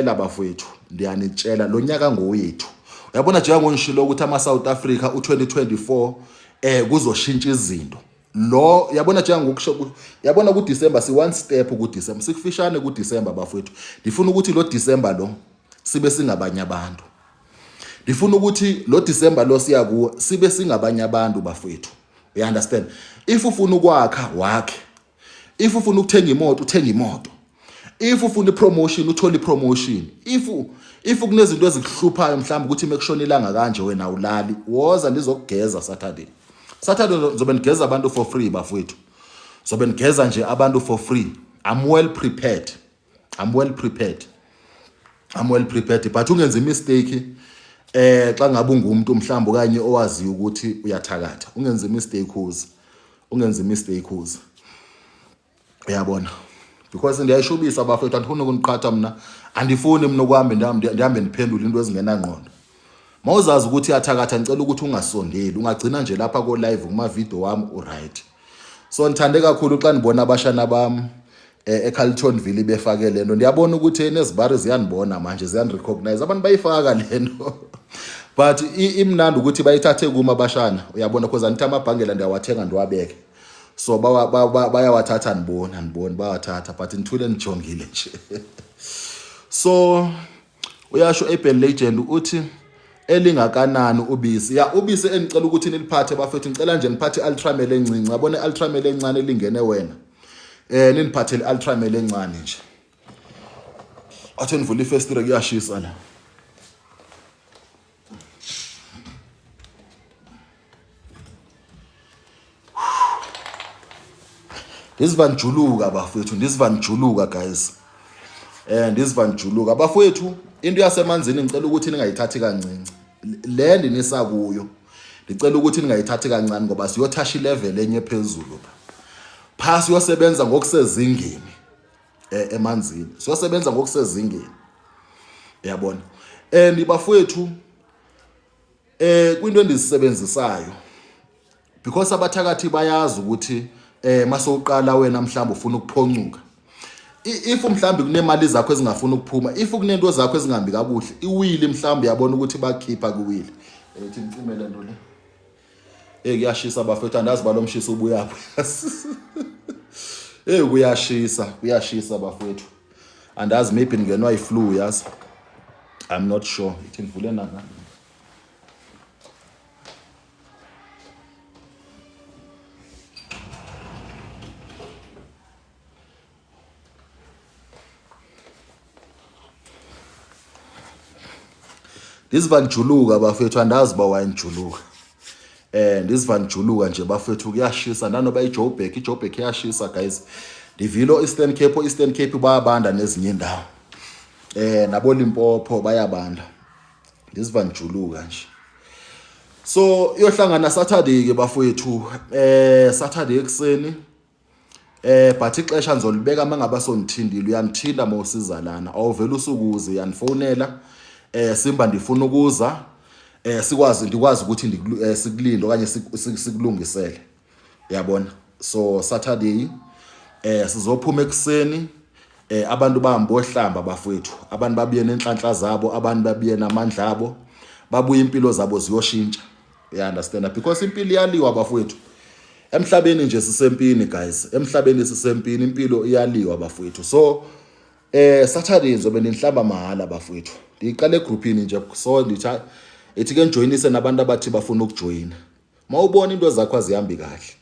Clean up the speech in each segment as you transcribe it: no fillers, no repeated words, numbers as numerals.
Bafowethu, ndiyanitshela lo nyaka ngowethu. Uyabona njengoba ngishilo ukuthi ama South Africa u2024 kuzoshintsha izinto. Lo yabona njengokusho yabona ku December si one step ku December sikufishane ku December bafowethu. Ndifuna ukuthi lo December lo sibe singabanye abantu. Ndifuna ukuthi lo December lo siya kuwo sibe singabanye abantu bafowethu. You understand? If ufuna ukwakha wakhe. If ufuna ukuthenga imoto uthenga imoto. If ufuna ipromotion uthola ipromotion. If kunezinto ezikuhluphayo mhlawumbe ukuthi mekushona ilanga kanje wena ulali, woza ndizokugeza Saturday. Saturday ngizobe nigeza abantu for free bafowethu. Zobe nigeza nje abantu for free. I'm well prepared. I'm well prepared. I'm well prepared but ungenza imistake xa ngabe ungumuntu mhlawumbe okanye owaziyo ukuthi uyathakatha ungenza imistake uze ungenza imistake uze uyabona because ndiyayishubisa bafethu andifuni ukuniqhatha mna andifuni mna ukuhambe ndihambe ndiphendule into ezingenangqondo. Mawuzazi ukuthi uyathakatha ngicela ukuthi ungasondeli ungagcina nje lapha ko live kuma video wami uright. So ngithande kakhulu xa ndibona abashana bam eCarltonville befake lento. Ndiyabona ukuthi nezibari ziyanibona manje ziyanirecognize abantu bayifaka lento. But imnandi ukuthi bayithathe kuma abashana uyabona because angithi amabhangela ndiyawathenga ndiwabeke. So bayawathatha nibona nibona bayawathatha but nithule nijongile nje. So uyasho Urban Legend uthi elingakanani ubisi ya ubisi engicela ukuthi niliphathe bafethu ngicela nje niphathe i-ultramel encinci yabona i-ultramel encane elingene wena niniphathele i-ultramel encane nje athe nivula ifestire kuyashisa la. Ndiziva ndijuluka bafowethu, ndiziva ndijuluka guys. Ndiziva ndijuluka bafowethu, into yasemanzini ngicela ukuthi ningayithathi kancinci. Le ndinisa kuyo. Ndicela ukuthi ningayithathi kancane ngoba siyothasha ilevel enye phezulu pha. Pha siyosebenza ngokusezingeni emanzini. Siyosebenza ngokusezingeni. Uyabona? And bafowethu kwinto endizisebenzisayo because abathakathi bayazi ukuthi masowuqala wena mhlawumbe ufuna ukuphoncuka if mhlawumbe kunemali zakho ezingafuni ukuphuma if kunento zakho ezingahambi kakuhle iwili mhlawumbe uyabona ukuthi bakhipha kuwili ethi ngicime le nto le kuyashisa bafethu andazi balomshisa ubuyaphi. Kuyashisa kuyashisa bafethu andazi maybe ningenwa iflu yazi I'm not sure ithi ngivule nana. Ndiziva ndijuluka bafethu andazi uba why ndijuluka. Ndiziva ndijuluka nje bafethu kuyashisa nanoba iJoburg iJoburg iyashisa guys. Ndivile o-Eastern Cape o-Eastern Cape bayabanda nezinye iindawo. Nabo Limpopo bayabanda. Ndiziva ndijuluka nje. So iyohlangana Saturday ke bafowethu Saturday ekuseni. But ixesha ngizolibeka mangaba sonithindile uyanithinda mawusiza lana awuvela usukuze uyanifonela Simba ndifuna ukuza sikwazi ndikwazi ukuthi sikulinde okanye sikulungisele uyabona. So Saturday sizophuma ekuseni abantu bahambe bohlamba bafowethu abantu babuye nenhlanhla zabo abantu babuye namandla abo babuye impilo zabo ziyoshintsha you understand because impilo iyaliwa bafowethu emhlabeni nje sisempini guys emhlabeni sisempini impilo iyaliwa bafowethu. So Saturday ngizobe ninhlamba mahala bafowethu ndiyiqala egroupini nje so ndithi ithi ke ngijoyinise nabantu abathi bafuna ukujoyina. Mawubona into zakho azihambi kahle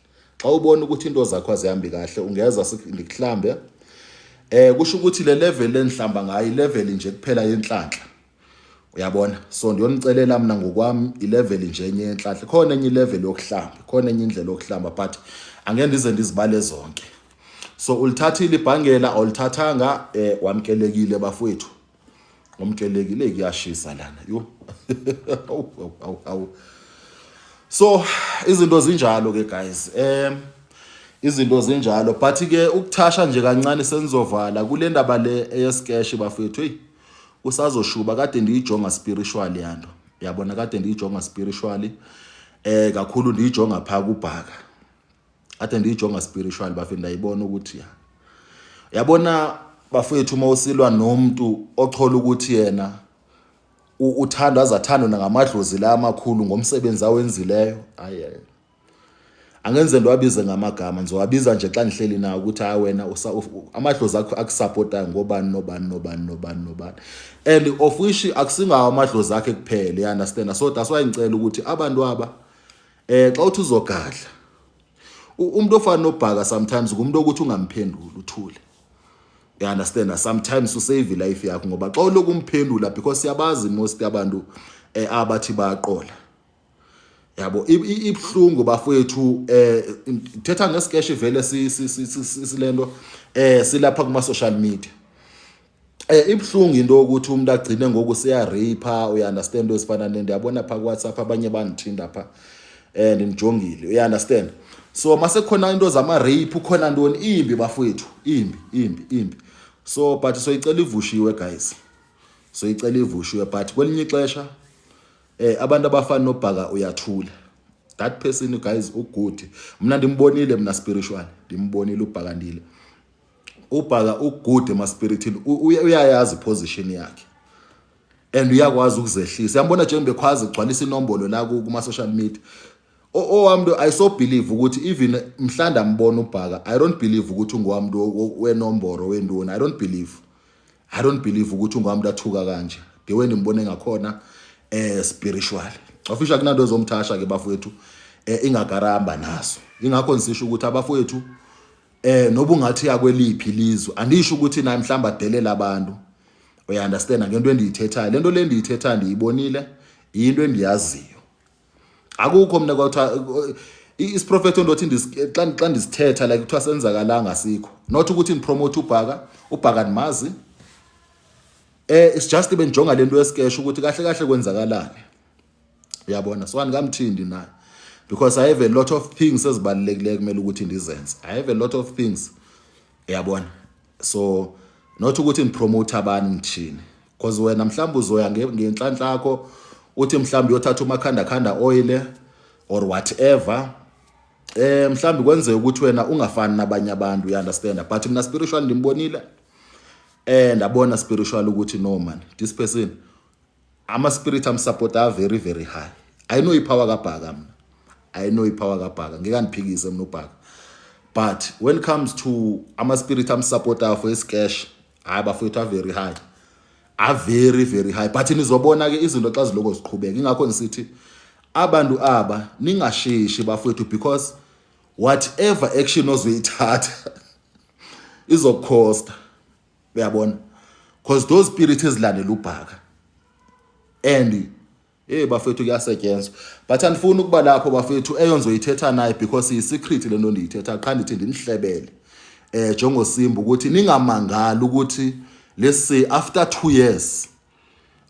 xa ubona ukuthi into zakho azihambi kahle ungeza ndikuhlambe kusho ukuthi le level endihlamba ngayo ilevel nje kuphela yenhlanhla uyabona. So ndiyonicelela mina ngokwami ilevel nje enye yenhlanhla khona enye ilevel yokuhlamba khona enye indlela yokuhlamba but angeke ndize ndizibale zonke. So ulithathile ibhangela awulithathanga wamkelekile bafowethu wamkelekile kuyashisa lana yo. Awu awu. So izinto zinjalo ke guys izinto zinjalo but ke ukuthasha nje kancane senizovala kule ndaba le eyesikeshi bafowethu hey kusazoshuba kade ndiyijonga spiritually yanto uyabona kade ndiyijonga spiritually kakhulu ndiyijonga pha kubhaka kade ndiyijonga spiritually bafethu ndayibona ukuthi ya yabona. Bafethu, uma usilwa nomuntu ochola ukuthi yena uthandwa azathandwa nangamadlozi la amakhulu ngomsebenzi awenzileyo, hayi hayi. Angenze ndiwabize ngamagama, ndizowabiza nje xa ndihleli nawo ukuthi hayi wena amadlozi akho akusupportayo ngobani nobani nobani nobani nobani, and of which akusingawo amadlozi akhe kuphela, you understand? So that's why ngicela ukuthi abantu aba xa uthi uzogadla umuntu ofana nobhaka, sometimes ngumuntu okuthi ungamphenduli, uthule, you understand? Sometimes usave life yakho, ngoba xa uloku umphendula, because siyabazi most abantu abathi bayaqola, yabo. Ibhlungu bafowethu, thetha ngesikeshi vele silento silapha kuma social media. Ibhlungu into yokuthi umuntu agcine ngoku siya rape, uya understand, ezifana nento yabona pha ku WhatsApp, abanye bandithinda pha, ndinijongile, uya understand? So mase khona into zama rape, ukhona ntoni, imbi bafowethu, imbi, imbi, imbi. So but soyicela ivushiwe guys, soyicela ivushiwe, but kwelinye ixesha abantu abafana nobhaka uyathula. That person guys ugood, mina ndimbonile, mina spiritual ndimbonile ubhakandile. Ubhaka ugood emaspiritini, uyayazi position yakhe and uyakwazi ukuzehlisa. Yambona njengoba bekhwazi igcwalisa inombolo la kuma social media. Owami I so believe ukuthi even mhla ndambona ubhaka, I don't believe ukuthi ungowami wenomboro wendoni. I don't believe ukuthi ungowami athuka kanje the way ndimbone ngakhona spiritual. Official kunanto zomthasha ke bafowethu, ingakaramba naso. Ingakho ngisisho ukuthi abafowethu, noba ungathi yakweliphi ilizwe, andisho ukuthi naye mhlamba adelela abantu, uya understand? Ngento endiyithethayo, lento le ndiyithethayo ndiyibonile, into endiyaziyo. Akukho mina kwathiwa isiprofetho ndothi xa ndisithetha like kuthiwa senzakalanga sikho, not ukuthi ndipromote ubhaka. Ubhaka ndimazi, it's just benjonga lento yesikeshi ukuthi kahle kahle kwenzakalani, uyabona? So andikamthindi naye because I have a lot of things ezibalulekileyo kumele ukuthi ndizenze. I have a lot of things, uyabona? So not ukuthi ngipromote abantu ngithini, because wena mhlawumbe uzoya ngenhlanhla yakho, uthi mhlawumbe uyothatha umakhanda khanda oil or whatever, mhlawumbe kwenzeka ukuthi wena ungafani nabanye abantu, you understand? But mina spiritual ndimbonile, ndabona spiritual ukuthi no man, this person ama spirit am support are very very high. I know ipower kaBhaka, mina I know ipower kaBhaka, ngeke andiphikise mina uBhaka, but when it comes to ama spirit am support for iscash, hayi bafowethu, are very high, are very very high. But nizobona ke izinto xa ziloko ziqhubeka. Ingakho ngisithi abantu aba ningasheshi bafowethu, because whatever action ozoyithatha izokukhosta, uyabona? Because those spirits ezilandela ubhaka and hey bafethu, kuyasetyenzwa, but andifuni ukuba lapho bafethu eyonzoyithetha naye because iyi-secret le nto ndiyithetha. Qha ndithi ndinihlebele njengosimba ukuthi ningamangali ukuthi let's say after 2 years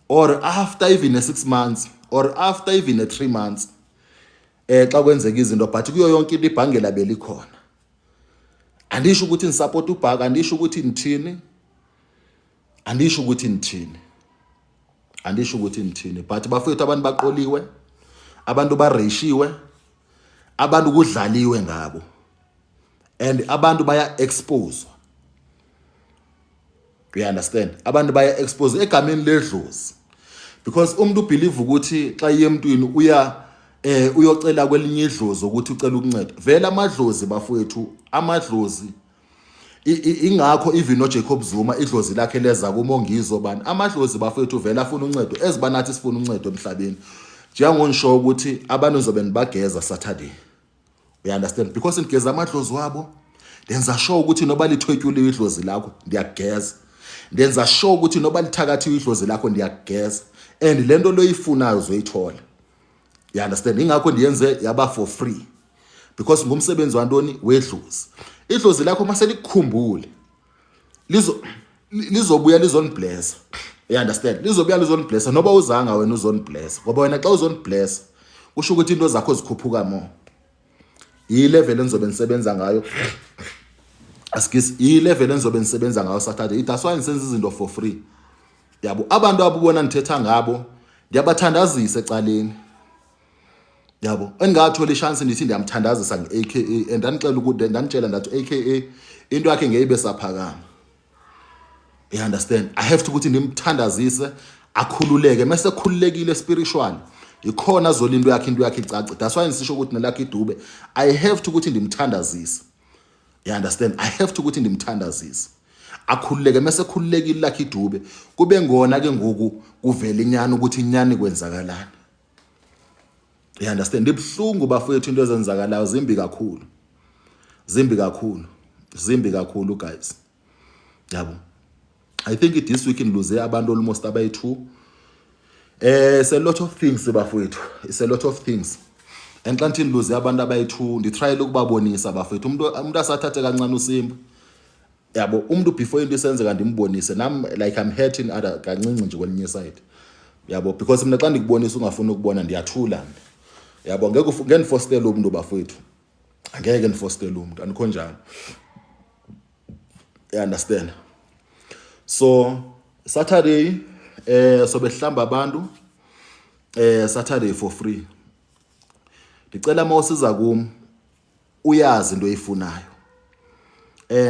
or after even a 6 months or after even a 3 months xa kwenzeka izinto, but kuyo yonke into ibhangela belikhona. Andisho ukuthi nisupport ubhaka, andisho ukuthi nithini, andisho ukuthi nithini, andisho ukuthi nithini, but bafethu, abantu baqoliwe, abantu bareshiwe, abantu kudlaliwe ngabo and abantu baya expose, you understand? Abantu baya expose egameni ledlozi because umuntu ubelieve ukuthi xa iye emntwini uya uyocela kwelinye idlozi ukuthi ucela ukunceda. Vele amadlozi bafowethu, amadlozi ingakho even noJacob Zuma idlozi lakhe leza kumongizo bani. Amadlozi bafowethu vele afuna uncedo ezibanathi sifuna uncedo emhlabeni, njengongisho ukuthi abantu nizobe nibageza Saturday, you understand? Because ndigeza amadlozi wabo, ndenza sure ukuthi noba lithwetyuliwe idlozi lakho ndiyakugeza, ndenza sure ukuthi noba lithakathiwe idlozi lakho ndiyakugeza, and le nto loyifunayo uzoyithola, you understand? Ingakho ndiyenze yaba for free, because ngumsebenzi wantoni? Wedlozi. Idlozi lakho mase likukhumbule lizobuya lizoniblessa, you understand? Lizobuya lizoniblessa noba uzanga wena uzoniblessa, ngoba wena xa uzoniblessa kusho ukuthi into zakho zikhuphuka more. Yi-level engizobe nisebenza ngayo, asikisi, yi-level engizobe nisebenza ngayo Saturday. That's why ngisenza izinto for free, yabo. Abantu abubona ngithetha ngabo ndiyabathandazisa ecaleni, yabo. Engingathola ishansi ndithi ndiyamthandazisa nge-AKA and ndandixela ukuthi, ndanditshela ndathi AKA into yakhe ngeyibe saphakama. You understand? I have to ukuthi ndimthandazise akhululeke. Mase khululekile spiritually, ikhona azola into yakhe icace. That's why ngisisho ukuthi nelakhe idube, I have to ukuthi ndimthandazise. You understand? I have to ukuthi ndimthandazise akhululeke. Mase khululekile lakhe idube, kube ngona ke ngoku kuvela inyani ukuthi inyani kwenzakalani. You understand? Ibuhlungu bafowethu into ezenzakalayo, zimbi kakhulu, zimbi kakhulu, zimbi kakhulu guys, yabo. I think this week ngiluze abantu almost abayi-2. It's a lot of things bafowethu, it's a lot of things. And xa ndithi ndiluze abantu abayi-2, nditryile ukubabonisa bafowethu, umuntu asathathe kancane usimba, yabo. Umuntu before into isenzeka ndimbonise nam, like I'm hurting other kancinci nje kwelinye side, yabo, because mina xa ndikubonisa ungafuni ukubona, ndiyathula mna, yabo. Ngeke ngeke ndifostele umuntu bafowethu, angeke ndifostele umuntu, andikho njalo, you understand? So Saturday sobe sihlamba abantu Saturday for free. Ndicela mawusiza kum uyazi into oyifunayo.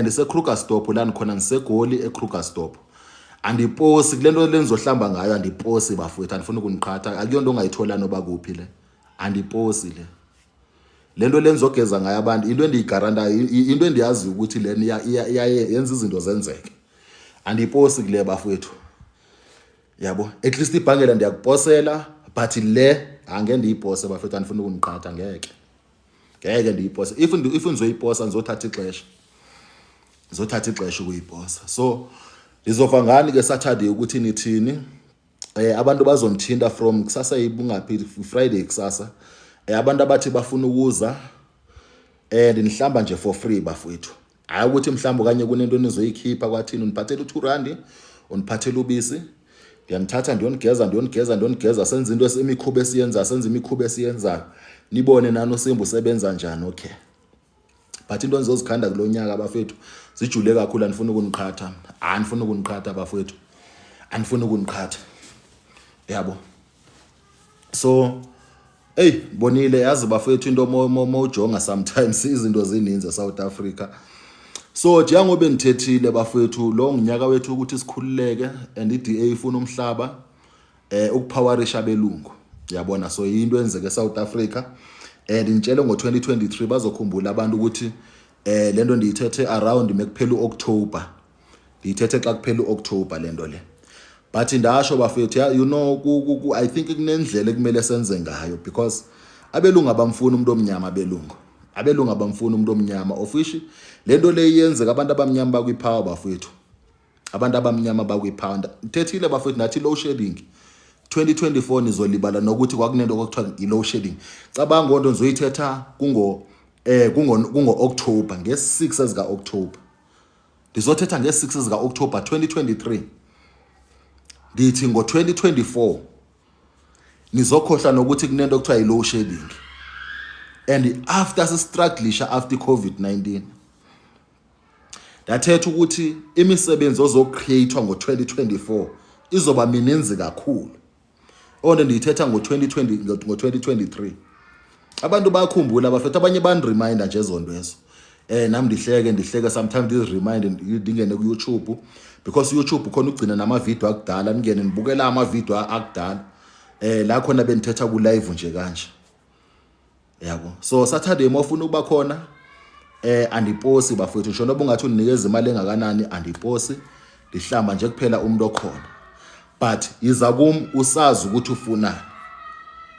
Ndise Krugersdorp la ndikhona, ndisegoli eKrugersdorp. Andiposi kule nto lendizohlamba ngayo, andiposi bafowethu, andifuni ukuniqhatha. Akuyonto ongayithola noba kuphi le, andiposi le. Le nto lenzogeza ngayo abantu, into endiyigarantayo, into endiyaziyo ukuthi le yenza izinto zenzeke. Andiposi kule bafowethu, yabo. At least ibhangela ndiyakuposela, but le angeke ndiyipose bafethu, andifuni ukuniqhatha, ngeke, ngeke ndiyipose. If ndizoyiposa ndizothatha ixesha, ndizothatha ixesha ukuyiposa. So ndizova ngani ke Saturday ukuthi nithini. Abantu bazondithinta from kusasa, ibungaphi, Friday kusasa. Abantu abathi bafuna ukuza, ndinihlamba nje for free bafowethu. Hayi ukuthi mhlawumbe okanye kunento enizoyikhipha kwathini, undiphathela u-2 rand, undiphathela ubisi, ndiyanithatha ndiyonigeza, ndiyonigeza, ndiyonigeza, senze into, imikhuba esiyenzayo, senze imikhuba esiyenzayo, nibone nani usimba usebenza njani. Okay, but into endizozikhanda kulo nyaka bafethu zijule kakhulu. Andifuni ukuniqhatha, andifuni ukuniqhatha bafethu, andifuni ukuniqhatha, yabo. So hey, bonile yazi bafethu into mawujonga sometimes izinto zininzi eSouth Africa. So njengoba ndithethile bafethu, lo ngunyaka wethu ukuthi sikhululeke, and iDA ifuna umhlaba, ukupowerisha abelungu, yabona. So into enzeke eSouth Africa, and ngitshele ngo2023 bazokhumbula abantu ukuthi lento ndiyithethe around mekuphela uOctober, ndiyithethe xa kuphela uOctober lento le. But ndasho bafethu, yeah, I think kunendlela ekumele senze ngayo because abelungu abamfuni umuntu omnyama, abelungu abamfuni umuntu omnyama. Officially lento le iyenzeka, abantu abamnyama bakwipower bafethu, abantu abamnyama bakwipower. Ngithethile bafethu, nathi load shedding 2024 nizolibala nokuthi kwakunento okuthiwa i-load shedding. Cabanga ngonto nizoyithetha kungo October, nge-6 ezika October. Ndizothetha nge-6 zika October 2023, ndithi ngo-2024 nizokhohlwa nokuthi kunento okuthiwa i-load shedding. And after sistrugglisha after i-COVID-19, ndathetha ukuthi imisebenzi ozocreatewa ngo-2024 izoba mininzi kakhulu. Onto ndiyithetha ngo-2020, ngo-2023, abantu bayakhumbula bafethu, abanye bandireminda nje ezo nto ezo. Nami ndihleke, ndihleke sometimes, ndiziremind, ndingene ku-YouTube because YouTube khona ugcina namavidiyo akudala, ningene nibukela amavidiyo akudala la khona bendithetha ku-live nje kanje, yabo. So Saturday mawufuna ukuba khona, andiposi bafethu, ngisho noba ungathi undinikeza imali engakanani, andiposi, ndihlamba nje kuphela umuntu okhona. But yiza kum usazi ukuthi ufunani.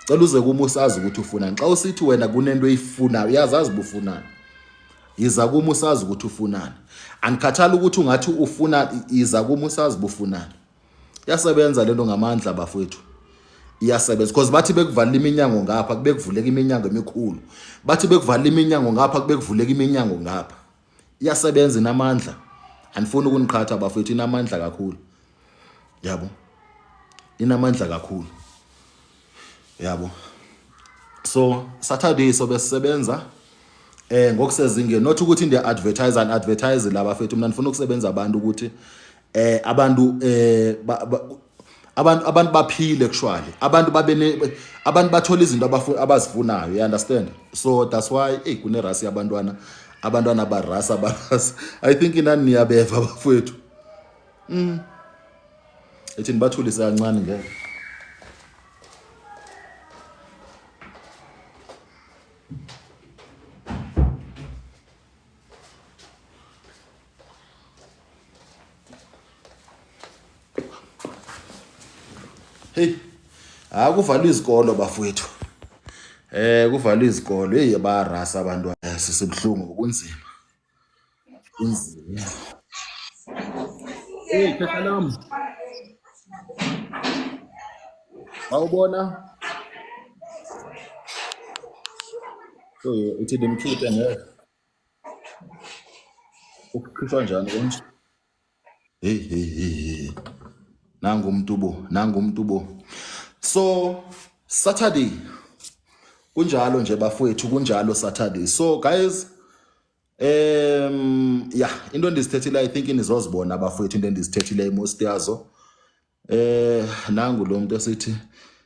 Cela uze kum usazi ukuthi ufunani. Xa usithi wena kunento oyifunayo, uyazazi uba ufunani. Yiza kum usazi ukuthi ufunani, andikhathali ukuthi ungathi ufuna. Yiza kum usazi uba ufunani. Iyasebenza lento ngamandla bafowethu, iyasebenza, because bathi bekuvalela iminyango ngapha, kube kuvuleka iminyango emikhulu. Bathi bekuvalela iminyango ngapha, kube kuvuleka iminyango ngapha. Iyasebenza, inamandla. Andifuni ukuniqhatha bafowethu, inamandla kakhulu, yabo, inamandla kakhulu, yabo. So Saturday sobe sisebenza ngokusezingeni, not ukuthi ndiya advertise and advertise la bafethu. Mina ndifuna ukusebenza abantu ukuthi abantu abantu baphile kushwale, abantu babe ne abantu bathola izinto abazifunayo, you understand? So that's why, hey, kunerasi yabantwana, abantwana barasa, barasa. I think inani niyabeva bafethu. Ethi nibathulise kancane ngeke. Hey, akuvalwe izikolo bafowethu. Kuvalwe izikolo. Hey, bayarasa abantu sisibuhlungu kunzima. Kunzima. Hey, khehla lami. Awubona? So ithi ndimkhiphe ngeke. Ukukhishwa njani konje? Hey hey hey hey. Nangu umuntu bo, nangu umuntu bo. So Saturday kunjalo nje bafowethu kunjalo Saturday. So guys yeah, into endizithethile I think nizozibona bafowethu into endizithethile most yazo. Nangu lo muntu esithi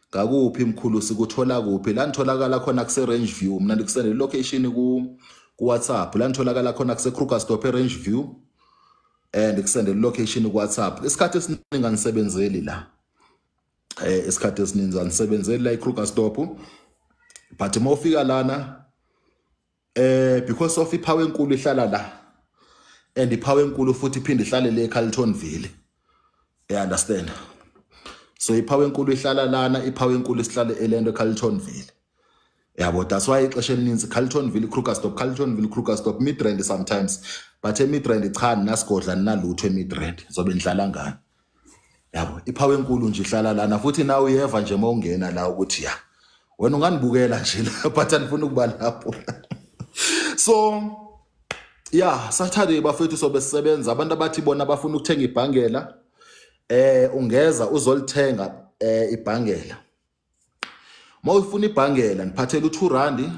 ngakuphi mkhulu sikuthola kuphi la nitholakala khona kuse Range View mina ndikusendele location ku WhatsApp la nitholakala khona kuse Krugersdorp eRange View ndikusendele location ku WhatsApp isikhathi esiningi anisebenzeli la isikhathi esiningi anisebenzeli la eKrugersdorp but uma ufika lana because of ipower enkulu ihlala la and ipower enkulu futhi iphinde ihlale le eCarltonville you understand so ipower enkulu ihlala lana ipower enkulu isihlale elento eCarltonville yabo that's why ixesha elininzi Carltonville Krugersdorp Carltonville Krugersdorp Midrand sometimes but eMidrand cha nasigodla nalutho eMidrand zobe nidlala ngani yabo ipower enkulu nje ihlala lana futhi nawe uyeva nje mawungena la ukuthi ya wena unganibukela nje la but andifuni ukuba lapho so yeah Saturday bafethu sobe sisebenza abantu abathi bona bafuna ukuthenga ibhangela ungeza uzolithenga ibhangela mawufuna ibhangela niphathela u2 rand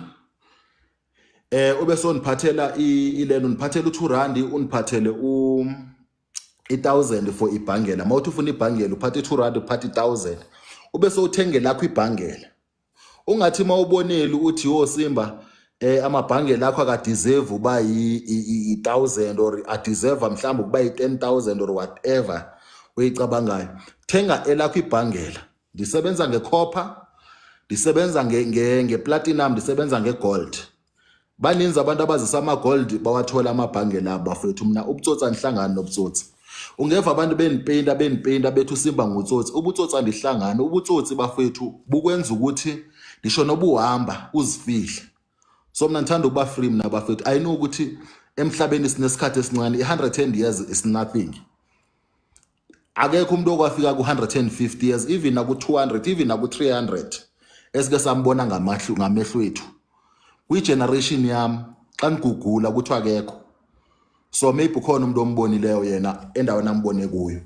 ube soniphathela ileno niphathela u2 rand uniphathele u i1000 for ibhangela mawuthi ufuna ibhangela uphathe i2 rand uphathe i1000 ube sowuthenge lakho ibhangela ungathi mawuboneli uthi yo Simba amabhangela akho akadeserve uba i1000 or adeserve mhlawumbe ukuba i10000 or whatever oyicabangayo thenga elakho ibhangela ndisebenza ngecopper ndisebenza ngeplatinum ndisebenza ngegold baninzi abantu abazisa amagold bawathola amabhangela abo bafethu mina ubutsotsi andihlangani nobutsotsi ungeva abantu benipeyinta benipeyinta bethi uSimba ngutsotsi ubutsotsi andihlangani ubutsotsi bafethu bukwenza ukuthi ngisho nobuhamba uzifihle so mina ngithanda ukuba free mina bafethu I know ukuthi emhlabeni sinesikhathi esincane i-110 years is nothing akekho umuntu okwafika ku-150 years even naku-200 even naku-300 esike sambona ngamahlu ngamehlo ethu kwi-generation yami xa nigugula kuthiwa akekho so maybe ukhona umuntu ombonileyo yena endaweni ambone kuyo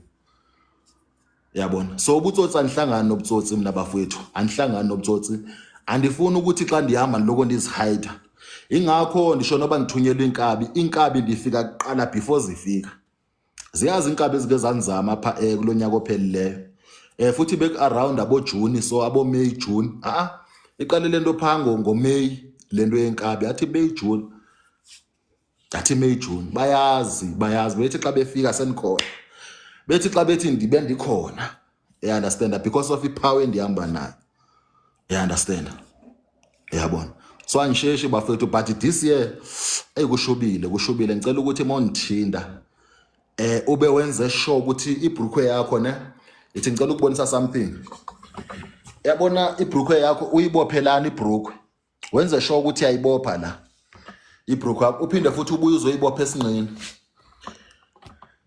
yabona so ubutsotsi anihlangani nobutsotsi mina bafowethu anihlangani nobutsotsi andifuni ukuthi xa ndihamba ndiloko ndizihayida ingakho ndisho noba ndithunyelwa inkabi inkabi ndifika kuqala before zifika ziyazi inkabi ezike zanizama apha kulo nyaka ophelileyo futhi beku around abo June so abo May June a iqale lento pha ngo May lento yenkabi athi May June athi May June bayazi bayazi bethi xa befika senikhona bethi xa bethi ndibe ndikhona you understand because of ipower endihamba nayo you understand yabona so angisheshi bafethu but this year ey kushubile kushubile ngicela ukuthi mawungithinta ube wenze sure ukuthi ibhrukwe yakho ne ithi ngicela ukubonisa something yabona ibhrukwe yakho uyibophelana ibhrukwe wenze sure ukuthi uyayibopha la ibhrukwe yakho uphinde futhi ubuye uzoyibopha esinqeni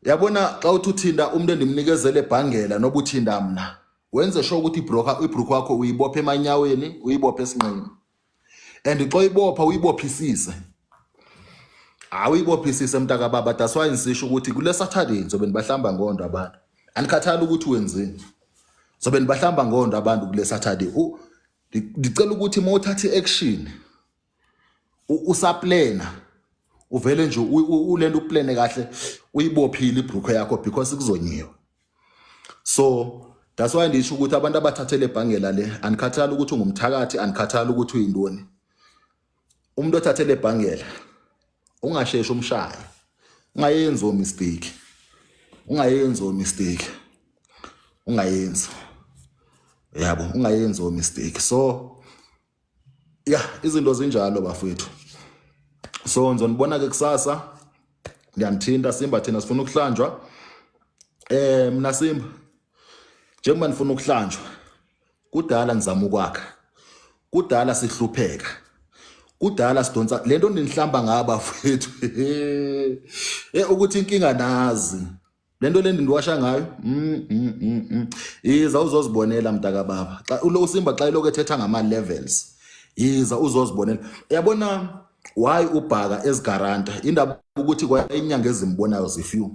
yabona xa uthi uthinta umuntu endimnikezele ebhangela noba uthinta mna wenze sure ukuthi ibhrukwe yakho uyibopha emanyaweni uyibophe esinqeni and xa uyibopha uyibophisise awuyibophisise mntaka baba that's why ngisisho ukuthi kule Saturday ngizobe nibahlamba ngondo abantu andikhathali ukuthi wenzeni zobe nibahlamba ngondo abantu kule Saturday ndicela ukuthi uma uthatha i-action usaplana uvele nje ulento uplane kahle uyibophile ibhrukwe yakho because kuzonyiwa so that's why ndisho ukuthi abantu abathathele ebhangela le andikhathali ukuthi ungumthakathi andikhathali ukuthi uyintoni umuntu othathele ebhangela ungasheshi umshaye ungayenzi o mistake. Ungayenzi o mistake, ungayenzi, yabo, ungayenzi o mistake. So yeah, izinto zinjalo bafowethu. So ngizonibona ke kusasa, ngiyanithinta Simba, thina sifuna ukuhlanjwa. Mina Simba, njengoba nifuna ukuhlanjwa, kudala nizama ukwakha, kudala sihlupheka, kudala sidonsa lento ninihlamba ngaba bafowethu, ukuthi inkinga nazi lento le ndindiwasha ngayo. Yiza uzozibonela mntaka baba, xa ulo uSimba xa iloko ethetha ngama levels, yiza uzozibonela. Yabona why ubhaka ezigaranta indaba ukuthi kwa inyanga ezimbonayo zifew,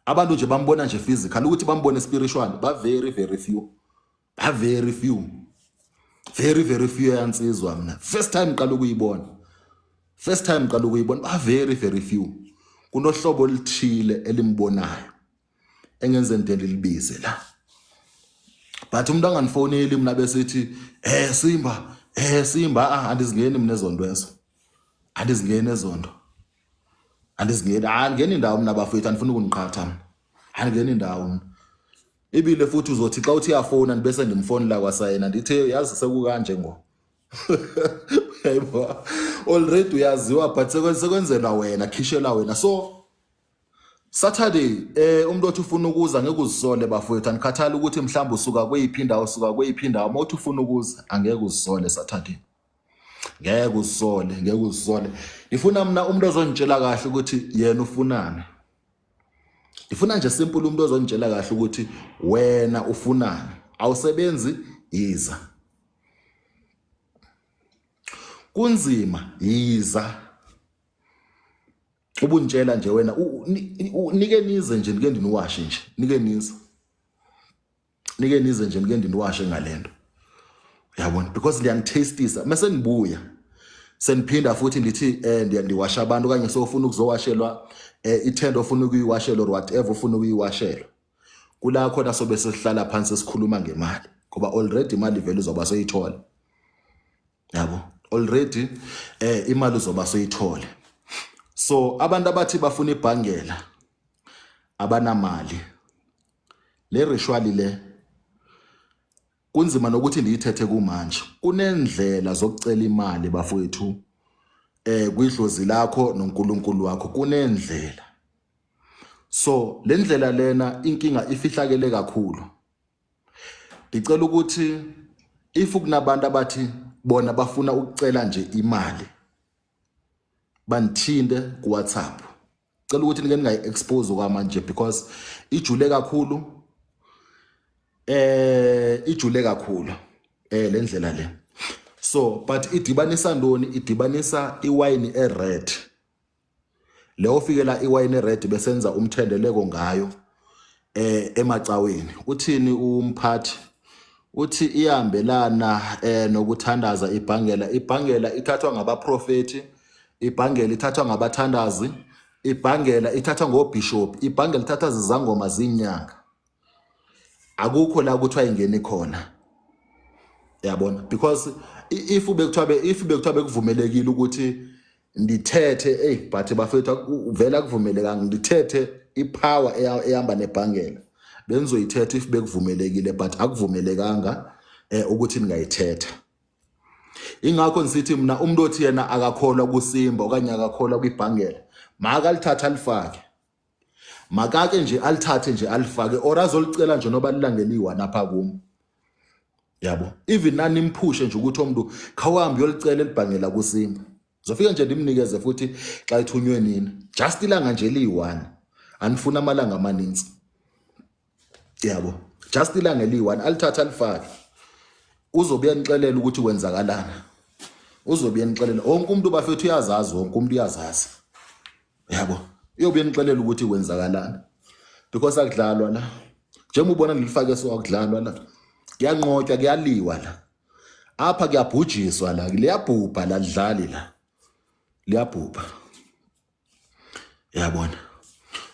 abantu nje bambona nje physical, ukuthi bambone spiritual ba very very few, ba very few, very very few. Yansizwa mina first time qala ukuyibona, first time qala ukuyibona, ba very very few. Kunohlobo oluthile elimbonayo engenze ndele libize la, but umuntu anganifoneli mina besithi Simba, Simba, ah, andizingeni mina ezonto ezo, andizingeni ezonto, andizingeni, andingeni indawo mina bafethu, andifuni ukuniqhatha mina, andingeni indawo mina. Ibile futhi uzothi xa uthi uyafona ndibese ndimfonela kwasayena, ndithi yazi sekukanje ngo uyayibo, already uyaziwa, but sekwenzelwa wena, khishelwa wena. So Saturday umuntu othi ufuna ukuza ngeke uzisole bafowethu, anikhathali ukuthi mhlawumbe usuka kweyiphi indawo, usuka kweyiphi indawo, uma uthi ufuna ukuza angeke uzisole Saturday, ngeke uzisole, ngeke uzisole. Ngifuna mina umuntu ozongitshela kahle ukuthi yena ufunani, ngifuna nje simple umuntu ozongitshela kahle ukuthi wena ufunani, awusebenzi yiza, kunzima yiza, ubuntshela nje wena, nike nize nje, nike ndiniwashe nje, nike nize, nike nize nje, nike ndiniwashe ngalento, uyabona, because ndiyanithestisa mase nibuya seniphinda futhi ndithi ndiwasha abantu, okanye sofuna ukuzowashelwa ithenda ofuna ukuyiwashela or whatever ufuna ukuyiwashelwa, kula khona sobe sesihlala phansi sikhuluma ngemali, ngoba already imali vele uzoba soyithola, yabo, already imali uzoba soyithole. So abantu abathi bafuna ibhangela abanamali, le ritual le kunzima nokuthi ndiyithethe kumanje. Kunendlela zokucela imali bafowethu, kwidlozi lakho noNkulunkulu wakho, kunendlela. So le ndlela lena inkinga ifihlakele kakhulu. Ngicela ukuthi if kunabantu abathi bona bafuna ukucela nje imali, banithinte ku WhatsApp. Cela ukuthi nike ningayi expose kwamanje because ijule kakhulu, ijule kakhulu le ndlela le. So but idibanisa ntoni? Idibanisa iwayini ered leyo, fikela iwayini ered besenza umthendeleko ngayo emacaweni. Uthini umphathi? Uthi iyahambelana nokuthandaza ibhangela. Ibhangela ithathwa ngabaprofeti, ibhangela ithathwa ngabathandazi, ibhangela ithathwa ngobishop, ibhangela ithathwa zizangoma, zinyanga. Akukho la kuthiwa ingeni khona, yabona, because if bekuthiwa bekuvumelekile ukuthi ndithethe, hey, but bafethu vele akuvumelekanga ndithethe ipower ehamba nebhangela, bengizoyithetha if bekuvumelekile, but akuvumelekanga ukuthi ningayithetha. Ingakho ngisithi mina umuntu othi yena akakholwa kuSimba okanye akakholwa kwibhangela, makalithatha alifake, makake nje alithathe nje alifake, or azolicela nje noba lilangeliwa napha kum, yabo. Even nani nimphushe nje ukuthi umuntu khawuhambe uyolicela elibhangela kuSimba, zofika nje ndimnikeze futhi xa ithunywe nini, just ilanga nje eliyi-one, anifuna amalanga amaninzi, yabo, just ilanga eliyi-one, alithathe alifake, uzobe uyanixelela ukuthi kwenzakalana, uzobe uyanixelela. Wonke umuntu bafethu uyazazi, wonke umuntu uyazazi, yabo, uyobe uyanixelela ukuthi kwenzakalana, because akudlalwa la, njengoba ubona ngilifake so, akudlalwa la, kuyanqotshwa, kuyaliwa la, apha kuyabhujiswa la, liyabhubha la, lidlali la, liyabhubha, yabona.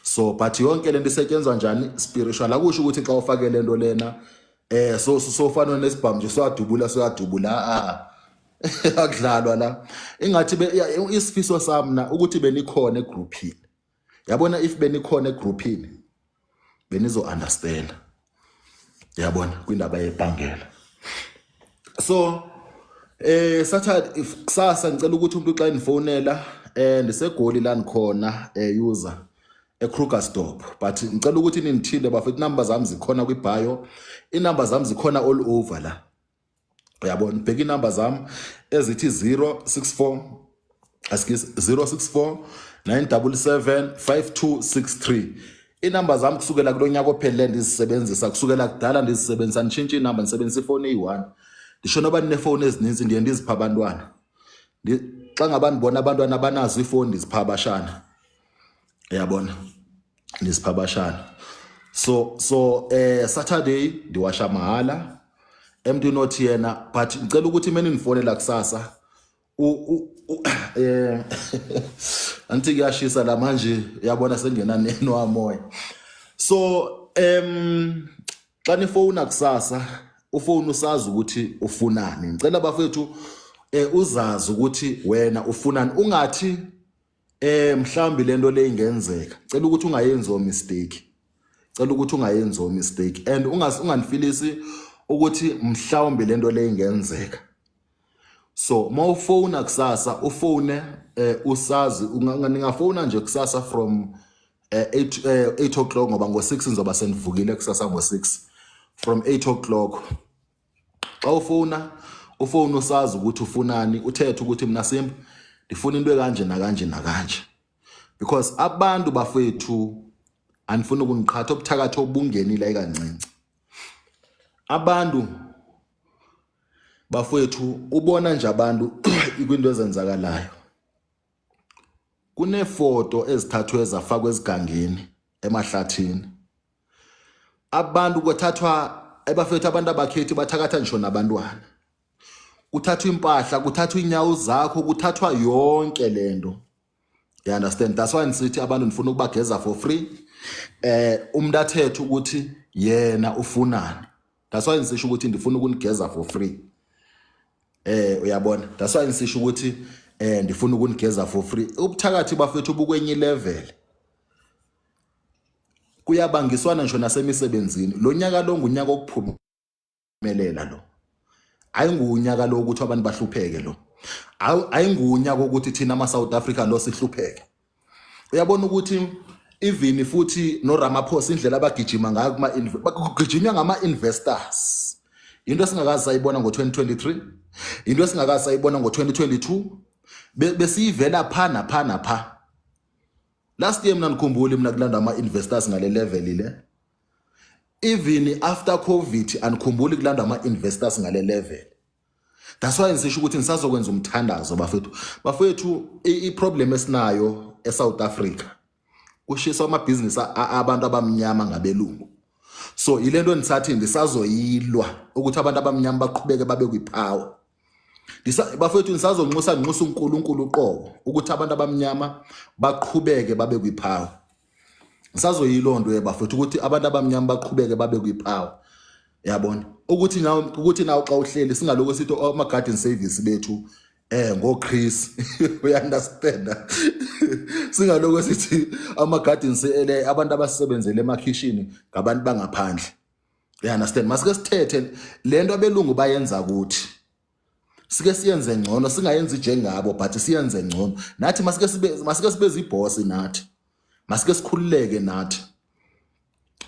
So but yonke lento isetshenzwa njani spiritual, akusho ukuthi xa ufake lento lena so sofana nesibhamu nje soyadubula, soyadubula, ah, akudlalwa la. Ingathi isifiso sami na ukuthi benikhona egroupini, yabona, if benikhona egroupini. Benizo understand. Yabona kwindaba yebhangela. So Saturday, if kusasa ngicela ukuthi umuntu xa endifonela, ndiseGoli la ndikhona, user eKrugersdorp, but ngicela ukuthi nindithinte bafethu. Inamba zami zikhona kwi-bio, inamba zami zikhona all over la, uyabona. Bheka inamba zami ezithi 064, excuse, 064 977 5263. Inamba zami kusukela kulo nyaka ophelele ndizisebenzisa, kusukela kudala ndizisebenzisa. Nditshintshe inamba, ndisebenzisa ifoni eyi-one. Ndisho noba ndinefowuni ezininzi, ndiye ndizipha abantwana. Xa ngaba ndibona abantwana abanazo iifowuni, ndizipha abashana, uyabona, ndizipha abashana. So Saturday ndiwasha mahala emntwini othi yena, but ngicela ukuthi meni nifonela kusasa angithi kuyashisa la manje, uyabona, sengena nenwamoya. So xa nifowuna kusasa, ufowuni usazi ukuthi ufunani. Ngicela bafethu, uzazi ukuthi wena ufunani, ungathi mhlawumbi lento le ingenzeka. Cela ukuthi ungayenzi o mistake, cela ukuthi ungayenzi o mistake and unganifilisi ukuthi mhlawumbi lento le ingenzeka. So mawufowuna kusasa, ufone usazi. Ningafowuna nje kusasa from 8 o'clock, ngoba ngo-6 ngizoba senivukile kusasa ngo-6. From 8 o'clock xa ufuna, ufone usazi ukuthi ufunani, uthethe ukuthi mina Simba ndifuna into ekanje nakanje nakanje, because abantu bafethu, andifuni ukuniqhatha, obuthakathi obungenile kancinci. Abantu bafowethu, ubona nje abantu kwinto ezenzakalayo, kunefoto ezithathwe zafakwa ezigangeni, emahlathini. Abantu kwathathwa ebafethu, abantu abakhethi, bathakatha ngisho nabantwana. Kuthathwa impahla, kuthathwa inyawo zakho, kuthathwa yonke lento, you understand? That's why ngisithi abantu ndifuna ukubageza for free. Umuntu athethe ukuthi yena ufunani. That's why ngisisho ukuthi ndifuna ukunigeza for free, uyabona. That's why ngisisho ukuthi ndifuna ukunigeza for free. Ubuthakathi bafethu bukwenye level, kuyabangiswana ngisho nasemisebenzini. Lo nyaka lo ngunyaka okuphumelela lo, ayingunyaka lo ukuthi abantu bahlupheke lo, ayingunyaka ukuthi thina ama South Africa lo sihlupheke. Uyabona ukuthi even futhi no Ramaphosa, indlela abagijima ngayo kuma, kugijinywa ngama investors, into esingakazi sayibona ngo2023, into esingakazi sayibona ngo2022. Besiyivela pha napha napha last year. Mina ndikhumbula mina kulanda ama investors ngale level le. Even after COVID andikhumbuli kulanda ama investors ngale level. That's why ngisisho ukuthi nisazokwenza umthandazo bafethu. Bafethu, i-problem esinayo eSouth Africa, kushiswa amabhizinisi abantu abamnyama ngabelungu. So yilento endisathi ndisazoyilwa ukuthi abantu abamnyama baqhubeke babe kwipower. Bafethu, nisazonxusa, nxusa uNkulunkulu uqobo ukuthi abantu abamnyama baqhubeke babe kwipower. Ngisazoyiloo nto bafethu, ukuthi abantu abamnyama baqhubeke babe kwipower, yabona, ukuthi nawe xa uhleli, singaloko sithi ama garden service bethu ngo Chris, we understand? Singaloko sithi ama garden abantu abasebenzele emakhishini ngabantu bangaphandle, you understand? Masike sithethe lento abelungu bayenza kuthi, sike siyenze ngcono, singayenzi njengabo, but siyenze ngcono nathi. Masike sibe zibhosi nathi, masike sikhululeke nathi.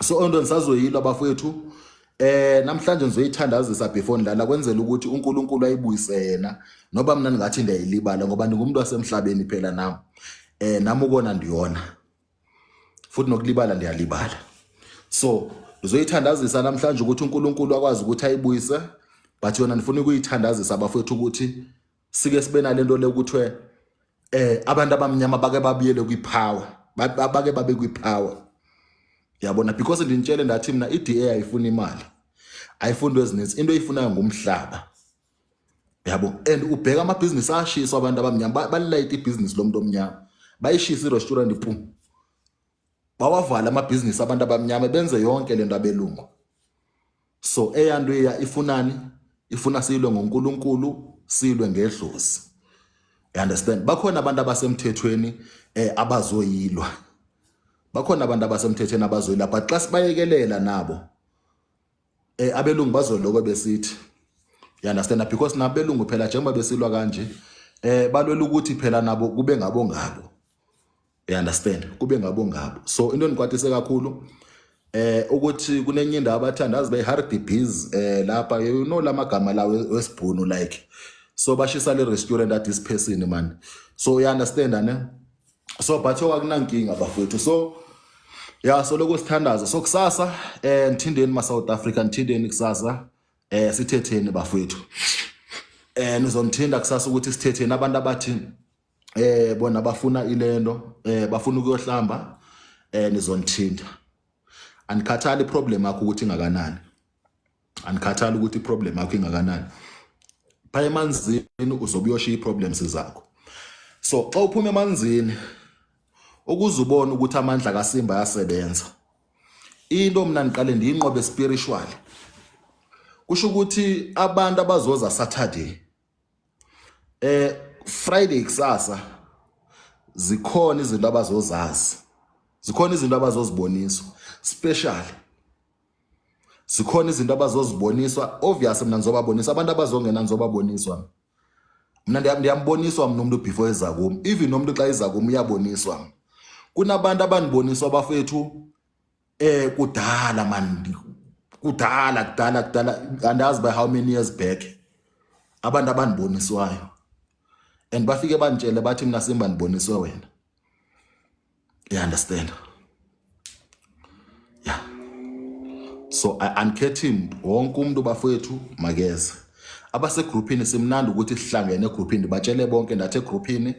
So onto ndisazoyilwa bafowethu. Namhlanje ngizoyithandazisa before ndilala, kwenzela ukuthi uNkulunkulu ayibuyise yena, noba mina ndingathi ndiyayilibala, ngoba ndingumuntu wasemhlabeni phela nami. Nami ukona ndiyona, futhi nokulibala ndiyalibala. So ngizoyithandazisa namhlanje ukuthi uNkulunkulu akwazi ukuthi ayibuyise, but yona ndifuna ukuyithandazisa bafowethu, ukuthi sike sibe nalento le kuthiwe abantu abamnyama bake babuyele kwipower, bake babe kwipower, yabona, because ndinitshele ndathi mina i-DA ayifuni imali, ayifuni into ezininzi, into eyifunayo ngumhlaba, yabo. And ubheka amabhizinisi ashiswa abantu abamnyama, balilayita ibhizinisi lomuntu omnyama, bayishisa i-restaurant pum, bawavala amabhizinisi abantu abamnyama, benze yonke lento abelungu. So eyanto iya ifunani? Ifuna silwe ngoNkulunkulu, silwe ngedlozi, you understand? Bakhona abantu abasemthethweni abazoyilwa. Bakhona abantu abasemthethweni abazoyilapha xa sibayekelela nabo. Abelungu bazoloko besithi, you understand, because nabelungu phela njengoba besilwa kanje balwela ukuthi phela nabo kube ngabo ngabo, you understand, kube ngabo ngabo. So into engikwatise kakhulu ukuthi kunenye indawo abathandazi be-Hartbees lapha, you know, lamagama lawo wesibhunu, like, so bashisa le restaurant at this person, man. So you understand, ne? So but akunankinga, bafowethu. So ya, so lokho sithandaza. So kusasa nithindeni ma South Africa, nithindeni kusasa, sithetheni, bafowethu. Nizonithinda kusasa ukuthi sithetheni. Abantu abathi bona bafuna ilento, bafuna ukuyohlamba, nizonithinda. Anikhathali iproblem yakho ukuthi ingakanani, anikhathali ukuthi iproblem yakho ingakanani. Phaya emanzini uzobe uyoshiya iproblems zakho. So xa uphuma emanzini, ukuze ubone ukuthi amandla kaSimba ayasebenza, into mina ngiqale ndiyinqobe spiritual. Kusho ukuthi abantu abazoza Saturday, Friday kusasa, zikhona izinto abazozazi, zikhona izinto abazoziboniswa special, zikhona izinto abazoziboniswa. Obvious, mina ngizobabonisa abantu abazongena, ngizobaboniswa mina. Ndiyamboniswa mina umuntu before eza kum. Even nomuntu xa eza kum uyaboniswa. Kunabantu abandiboniswa, bafethu, kudala man, kudala kudala kudala, andazi by how many years back, abantu abandiboniswayo and bafike banditshele bathi, "Mina Simba ndiboniswe wena." You understand? Yeah. So andikhethi mntu, wonke umuntu, bafowethu, makeze. Abasegruphini, simnandi ukuthi sihlangene egruphini. Batshele bonke, ndathi egruphini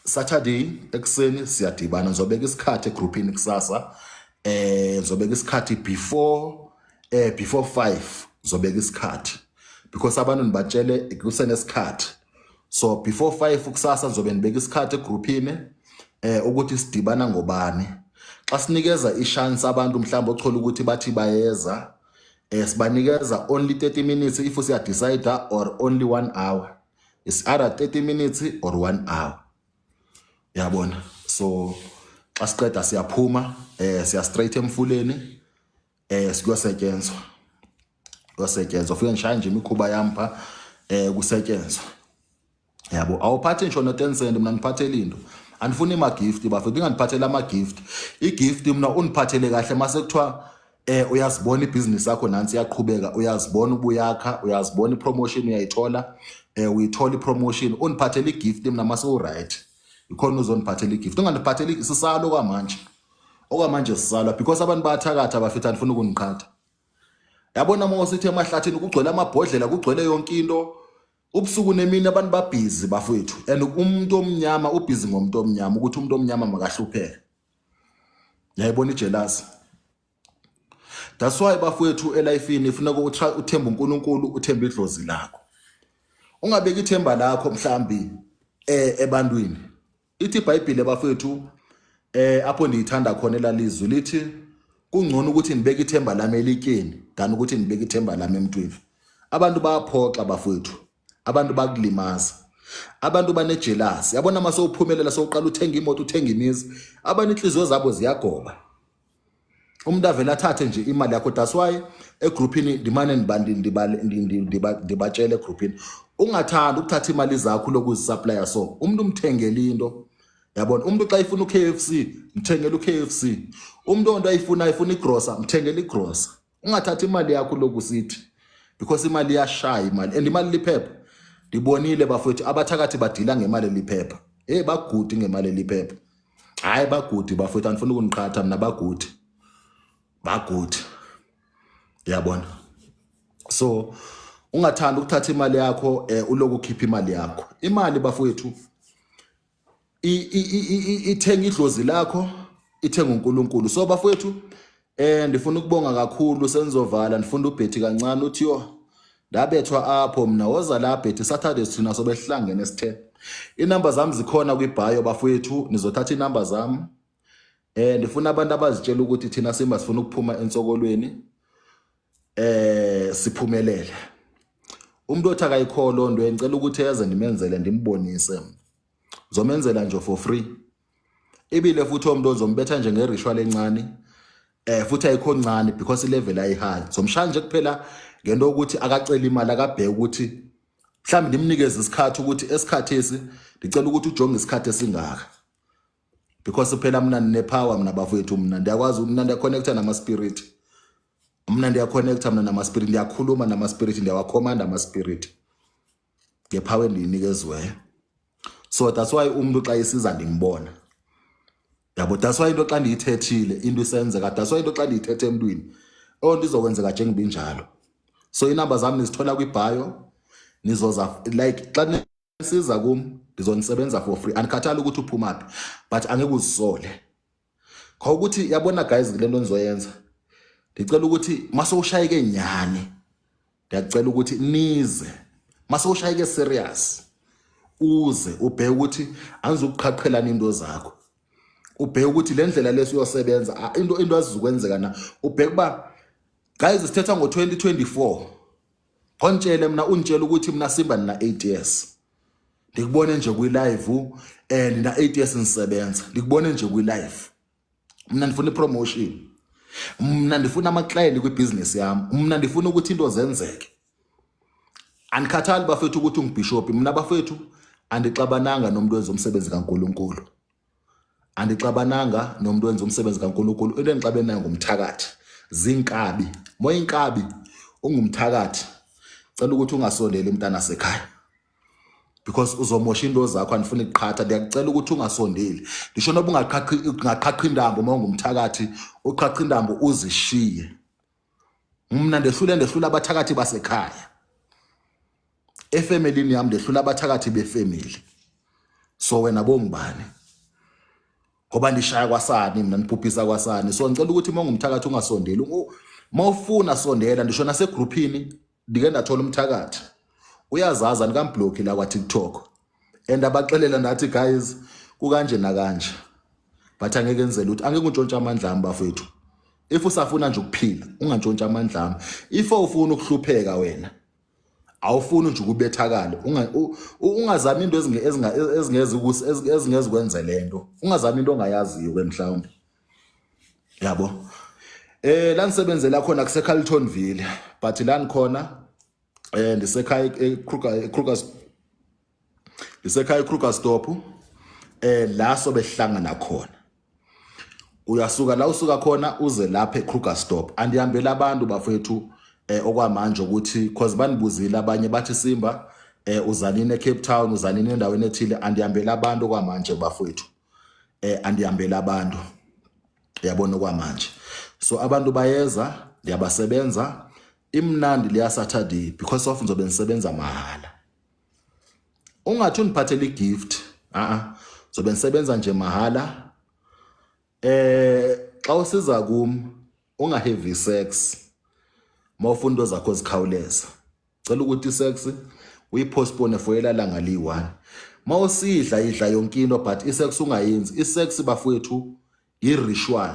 Saturday ekuseni siyadibana. Ngizobeka isikhathi egruphini kusasa. Ngizobeka isikhathi before 5, ngizobeka isikhathi because abantu nibatshele kusenesikhathi. So before 5 kusasa ngizobe nibeka isikhathi egruphini ukuthi sidibana ngobani. Xa sinikeza ishance abantu, mhlawumbe othola ukuthi bathi bayeza, sibanikeza only 30 minutes if siya decide or only 1 hour. It's either 30 minutes or 1 hour, yabona. So xa siqeda siyaphuma, siya straight emfuleni, sikuyosetshenzwa, kuyosetshenzwa. Fike ngishaya nje imikhuba yami pha, kusetshenzwa, yabo. Awuphathi ngisho no 10 cent. Mina ngiphathele into, andifuni ima gift, bafethu. Ingandiphathela ama gift. I gift mina undiphathele kahle mase kuthiwa uyazibona ibhizinisi yakho nansi iyaqhubeka, uyazibona ubuyakha, uyazibona ipromotion uyayithola, uyithola ipromotion. Undiphathele igift mina mase u right, ikhona uzondiphathela igift. Ungandiphatheli, sisalo kwamanje, okwamanje sisalwa because abantu bayathakatha, bafethu. Andifuna ukuniqhatha, yabona. Uma usithi emahlathini kugcwele amabhodlela, kugcwele yonke into ubusuku nemini, abantu babhizi, bafowethu. And umuntu omnyama ubhizi ngomuntu omnyama, ukuthi umuntu omnyama makahlupheke. Yayibona ijealousy. That's why, bafowethu, elifini ifuneka uthembe uNkulunkulu, uthembe idlozi lakho. Ungabeki ithemba lakho mhlambi ebantwini. Ithi iBhayibhile, bafowethu, apho ndiyithanda khona elalizwi lithi kungcono ukuthi nibeke ithemba lami elityeni than ukuthi nibeke ithemba lami emntwini. Abantu bayaphoxa, bafowethu, abantu bakulimaza, abantu banejealousy, yabona. Uma sowuphumelela, sowuqala uthenga imoto, uthenga imizi, abantu inhliziyo zabo ziyagoba, umuntu avele athathe nje imali yakho. That's why egruphini ndimane ndibatshele egruphini, ungathandi ukuthatha imali zakho lokuzisupplya. So umuntu umthengele into, yabona. Umuntu xa ifuna u-KFC, mthengele u-KFC. Umuntu onto ayifuna, ayifuna igrosa, mthengele igrosa. Ungathathi imali yakho loku sithi because imali iyashaya imali, and imali liphepha. Ndibonile, bafowethu, abathakathi badila ngemali eliphepha. Hey, bagudi ngemali eliphepha. Hayi, bagudi, bafowethu, andifuna ukuniqhatha mina. Bagudi, bagudi, yabona. So ungathanda ukuthatha imali yakho, uloku ukhipha imali yakho. Imali, bafowethu, ithenga idlozi lakho, ithenga uNkulunkulu. So bafowethu, ndifuna ukubonga kakhulu. Senizovala, ndifuna ubhethi kancane uthi yo ndabethwa apho mina. Woza la, bhethi. Saturday thina sobe sihlangene sithe. Inamba zami zikhona kwibio, bafowethu, nizothatha inamba zami. Ndifuna abantu abazitshela ukuthi thina Simba sifuna ukuphuma ensokolweni, siphumelele. Umuntu othi akayikholo nto, ngicela ukuthi eze ndimenzele, ndimbonise. Ngizomenzela nje for free. Ibile futhi umuntu ozombetha nje ngeritual encane, futhi ayikho ncane because ilevel ayihigh. Zomshaya nje kuphela ngento ukuthi akacela imali, akabheke ukuthi mhlawumbe ndimnikeze isikhathi, ukuthi esikhathesi ndicela ukuthi ujonge isikhathi esingaka, because phela mina ndinepower mina bafowethu. Mina ndiyakwazi, mina ndiyaconnecta nama-spirit, mna ndiyaconnecta mna nama-spirit, ndiyakhuluma nama-spirit, ndiyawacommanda ama-spirit ngepower endiyinikeziweyo. So that's why umuntu xa isiza ndimbona, yabo. That's why into xa ndiyithethile into isenzeka. That's why into xa ndiyithethe emntwini oh nto izokwenzeka njengoba injalo. So iinamba zam nizithola kwibio. Nizoza like xa nisiza kum ndizonisebenza for free, andikhathali ukuthi uphuma phi, but angeke uzisole khawukuthi yabona guys kule nto nizoyenza. Ndicela ukuthi masowushayeke nyani, ndiyacela ukuthi nize masowushayeke serious, uze ubheke ukuthi angizukuqhaqhelana into zakho, ubheke ukuthi le ndlela lesiyosebenza into azizukwenzeka na. Ubheke uba guys sithetha ngo-2024, ontshele mina, unditshela ukuthi mina Simba nina 8 years, ndikubone nje kwi-live, nina 8 years nisebenza, ndikubone nje kwi-live. Mna ndifuna ipromotion, mna ndifuna ama-client kwibhizinesi yami, mna ndifuna ukuthi into zenzeke. Andikhathali bafethu ukuthi ungubhishophi. Mna bafethu andixabananga nomuntu wenza umsebenzi kaNkuluNkulu, andixabananga nomuntu wenza umsebenzi kaNkuluNkulu. Into endixabene nayo ngumthakathi, zinkabi moya inkabi ungumthakathi. Cela ukuthi ungasondeli umntana sekhaya because uzomosha into zakho. Andifuni kuqhatha, ndiyakucela ukuthi ungasondeli. Ndisho noba ungaqhaqhi, ungaqhaqha intambo uma ungumthakathi, uqhaqha intambo uzishiye. Mna ndehlula abathakathi basekhaya efemelini yami, ndehlula abathakathi befamily. So wena bongubani? Ngoba ndishaya kwasani mina, nibhubhisa kwasani. So ngicela ukuthi uma ungumthakathi ungasondeli. Uma ufuna sondela, ndisho nasegruphini ndike ndathola umthakathi uyazaza, ndikambhlokhi la kwa-TikTok and abaxelela ndathi guys kukanje nakanje, but angeke enzele ukuthi angeke untshontshe amandla ami bafethu. If usafuna nje ukuphila ungantshontsha amandla ami. If awufuna ukuhlupheka wena, awufuni nje ukubethakala, ungazami into ezingeze kwenze lento, ungazami into ongayaziyo ke mhlawumbe, yabo. La nisebenzela khona kuse Carltonville, but la nikhona ndisekhaya eKruger, eKruger, ndisekhaya eKrugersdorp. La sobe sihlangana khona, uyasuka la usuka khona uze lapha eKrugersdorp. Andihambela abantu bafethu okwamanje ukuthi cause banibuzile abanye bathi Simba uzanini eCape Town, uzanini endaweni ethile. Andihambela abantu okwamanje bafethu, andihambela abantu, yabona, okwamanje. So abantu bayeza, ndiyabasebenza. Imnandi leya Saturday because of ngizobe ngisebenza mahala. Ungathi undiphathele igift, a a zobe ngisebenza nje mahala. Xa usiza kum unga have sex mawufuna into zakho zikhawuleza. Cela ukuthi isex uyipostpone for elalanga liyi-1. Mawusidla idla yonke into, but isex ungayenzi. Isex bafowethu i-ritual.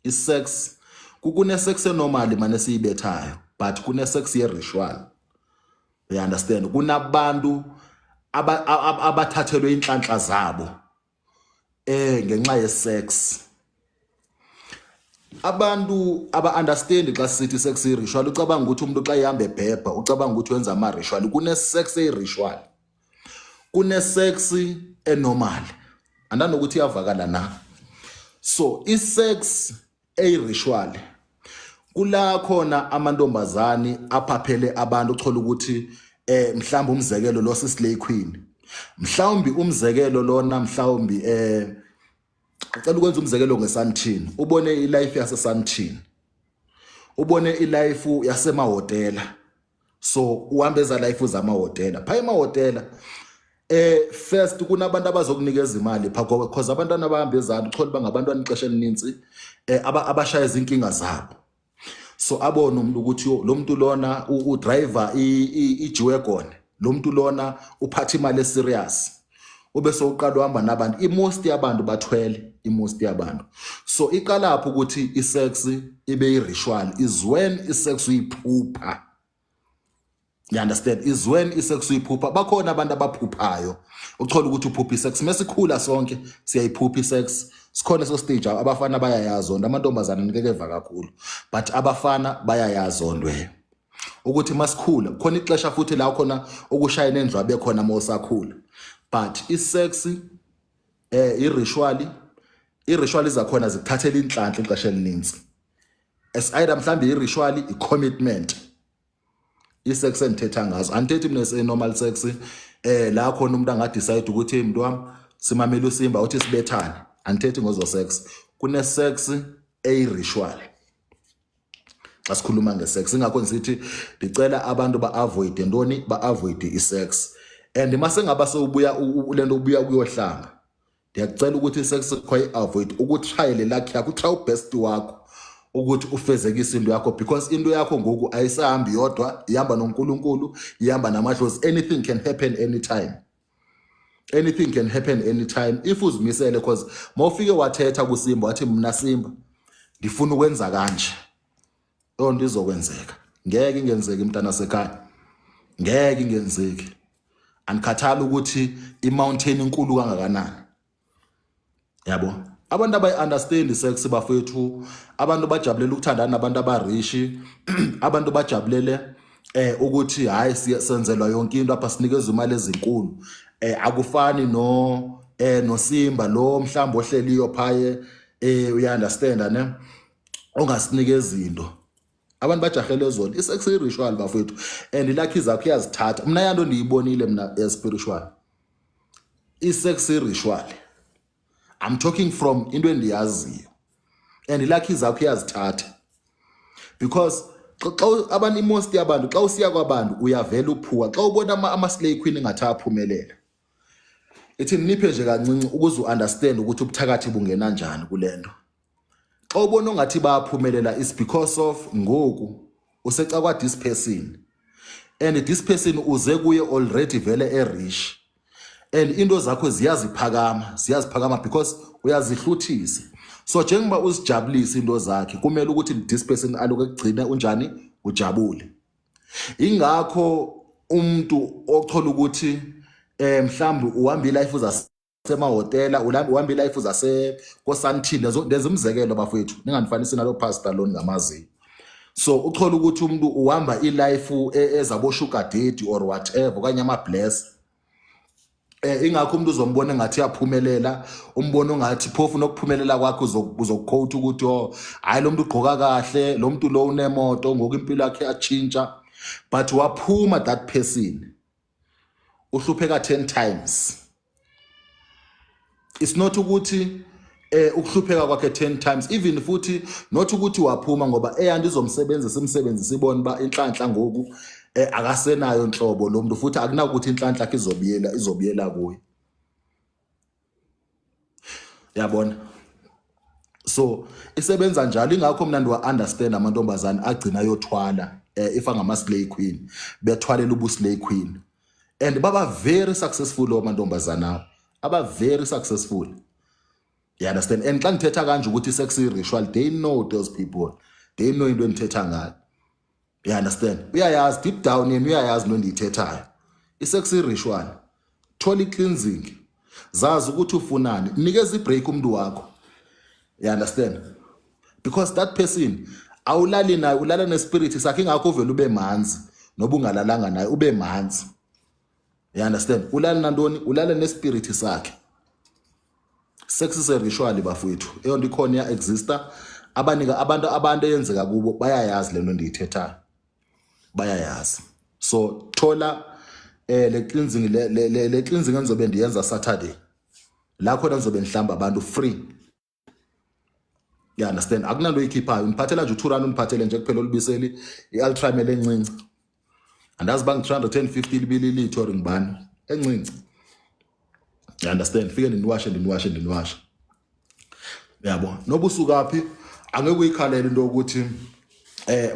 Isex kune-sex enormal mane esiyibethayo, but kune-sex ye-ritual, you understand? Kunabantu abathathelwe inhlanhla zabo ngenxa ye-sex. Abantu aba-understand xa sithi sex ritual, ucabanga ukuthi umuntu xa ehamba ebhebha ucabanga ukuthi wenza ama-ritual. Kune-sex eyi-ritual, kune-sex enormal. Andanokuthi iyavakala na? So i-sex eyi-ritual kula khona amantombazane aphaphele abantu, uthola ukuthi mhlawumbe umzekelo lo sislay queen, mhlawumbi umzekelo lona, mhlawumbi cela ukwenza umzekelo ngeSandton, ubone ilife yaseSandton, ubone ilife yasemahhotela. So uhamba eza life zamahhotela phaya emahhotela. First kunabantu abazokunikeza imali pha because abantwana abahamba ezantu uthola bangabantwana ixesha elininzi abashaya izinkinga zabo. So abone umuntu ukuthi lo muntu lona udriver i-G-Wagon, lo muntu lona uphatha imali eserious, ube sowuqala uhamba nabantu. I-most yabantu bathwele, i-most yabantu. So iqalapho ukuthi isex ibe i-ritual is when isex uyiphupha. You understand? Is when isex uyiphupha. Bakhona abantu abaphuphayo, uthola ukuthi uphupha isex. Mesikhula sonke siyayiphupha isex, sikhona so stage. Abafana bayayazi onto, amantombazana nikekeva kakhulu, but abafana bayayazi ondwe ukuthi masikhula khona ixesha futhi la khona ukushayina endlu abe khona mawusakhula. But isex i-ritual, i-ritual zakhona zikuthathela inhlanhla ixesha elininzi, as either mhlambe i-ritual, i-commitment. I-sex endithetha ngazo, andithethi mina se-normal sex, la khona umuntu angadecide ukuthi, "Hey, mntu wami, simamele uSimba uthi sibethane." Andithethi ngozo sex. Kune-sex eyi-ritual. Xa sikhuluma nge-sex, ingakho ngisithi ndicela abantu ba-avoid ntoni? Ba-avoid i-sex. And mase ngaba sewubuya lento ubuya kuyohlamba, ndiyakucela ukuthi i-sex khwayi-avoid, ukutryele luck yakho, utry ubest wakho ukuthi ufezekise into yakho, because into yakho ngoku ayisahambi yodwa, ihamba noNkulunkulu, ihamba namadlozi. Anything can happen anytime, anything can happen anytime if uzimisele, because mawufike wathetha kuSimba wathi, "Mna Simba ndifuna ukwenza kanje," loo nto izokwenzeka. Ngeke ingenzeki, mntana sekhaya, ngeke ingenzeki. Andikhathali ukuthi i-mountain inkulu kangakanani, yabo. Abantu abayi-understand sex, bafethu. Abantu bajabulela ukuthandana nabantu abarich. Abantu bajabulele ukuthi hayi, senzelwa yonke into apha, sinikezwe imali ezinkulu. Akufani no noSimba lo mhlawumbe ohleliyo phaye, uya understand ne, ongasinikeza into. Abantu bajahele zona. I-sex ritual, bafethu, and luck zakho iyazithatha. Mina yanto ndiyibonile mina spiritual, i-sex ritual, I'm talking from into endiyaziyo, and luck zakho iyazithatha, because xa abantu, most yabantu, xa usiya kwabantu uyavela uphuka. Xa ubona ama-slay queen engathi aphumelela, ithi niphe nje kancinci ukuze u-understand ukuthi ubuthakathi bungena njani kule nto. Xa ubona ongathi bayaphumelela is because of ngoku usecakwa this person, and this person uze kuye already vele erich, and into zakho ziyaziphakama, ziyaziphakama because uyazihluthisa. So njengoba uzijabulisa into zakhe, kumele ukuthi this person aloku ekugcine unjani, ujabule. Ingakho umuntu othola ukuthi mhlambi uhamba ilife zasemahhotela, uhamba ilife zase koSandton, ndenza umzekelo bafowethu, ninganifanisi nalo pastor lo ningamaziyo. So uthola ukuthi umuntu uhamba ilife ezabo sugar daddy or whatever, okanye ama bless. Ingakho umuntu uzombona engathi uyaphumelela, umbono ongathi phofu nokuphumelela kwakhe uzokuquote ukuthi, "Oh hayi, lo muntu ugqoka kahle, lo muntu lo unemoto ngoku, impilo yakhe yatshintsha." But waphuma, that person uhlupheka 10 times. It's not ukuthi ukuhlupheka kwakhe 10 times even, futhi not ukuthi waphuma ngoba eyanto izomsebenzisa, imsebenzisa, ibona ba inhlanhla ngoku akasenayo nhlobo lo muntu, futhi akunakuthi inhlanhla yakhe izobuyela kuye, yabona. So isebenza njalo. Ingakho mina ndiwa understand amantombazane agcina yothwala, if angama slay queen, bethwalela ubu slay queen, and baba very successful lo mantombazana, aba very successful, you understand? And xa ndithetha kanje ukuthi sex ritual, they know, those people, they know into endithetha ngayo, you understand? Uyayazi deep down yena, uyayazi into endiyithethayo. I-sex ritual, thola i-cleansing, zazi ukuthi ufunani, nikeza ibreak umuntu wakho, you understand? Because that person awulali naye, ulala nespirit sakhe. Ingakho uvele ube manzi noba ungalalanga naye, ube manzi, you understand? Ulala nantoni? Ulala nespirit sakhe. Sex is a ritual, bafowethu. Eyonto ikhona, iya exista. Abanika abantu eyenzeka kubo bayayazi lento ndiyithethayo, bayayazi. So thola le cleansing, le cleansing engizobe ndiyenza Saturday, la khona ngizobe ndihlamba abantu free, you understand? Akunanto oyikhiphayo, ndiphathela nje u2 rand, undiphathele nje kuphela olubiseli i-Ultramel encinci. Andazi uba ngi-350 libili litho or ngibani, encinci, you understand? Fike ndiniwashe, ndiniwashe, ndiniwashe, yabo. Noba usuka phi, angeke uyikhalele into yokuthi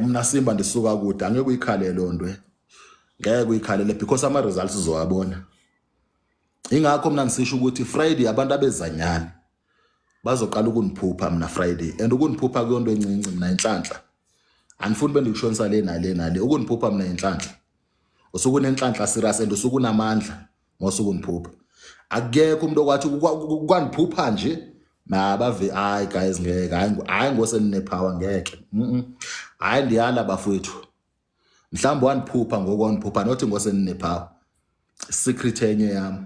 mina Simba ndisuka kude. Angeke uyikhalele loo nto, ngeke uyikhalele, because ama results uzowabona. Ingakho mina ngisisho ukuthi Friday abantu abezanyana bazoqala ukuniphupha mina Friday, and ukuniphupha kuyonto encinci. Mina inhlanhla, andifuni bendikushonisa le nale nale. Ukuniphupha mina inhlanhla. Usuke unenhlanhla serious and usuke unamandla ngosuku undiphupha. Akekho umuntu okwathi kwandiphupha nje mabave. Hayi guys, ngeke. Hayi, hayi, ngosenine-power ngeke. Hayi, ndiyala bafowethu. Mhlawumbe wandiphupha ngoku, wandiphupha nothi ngosenine-power. Secret enye yami,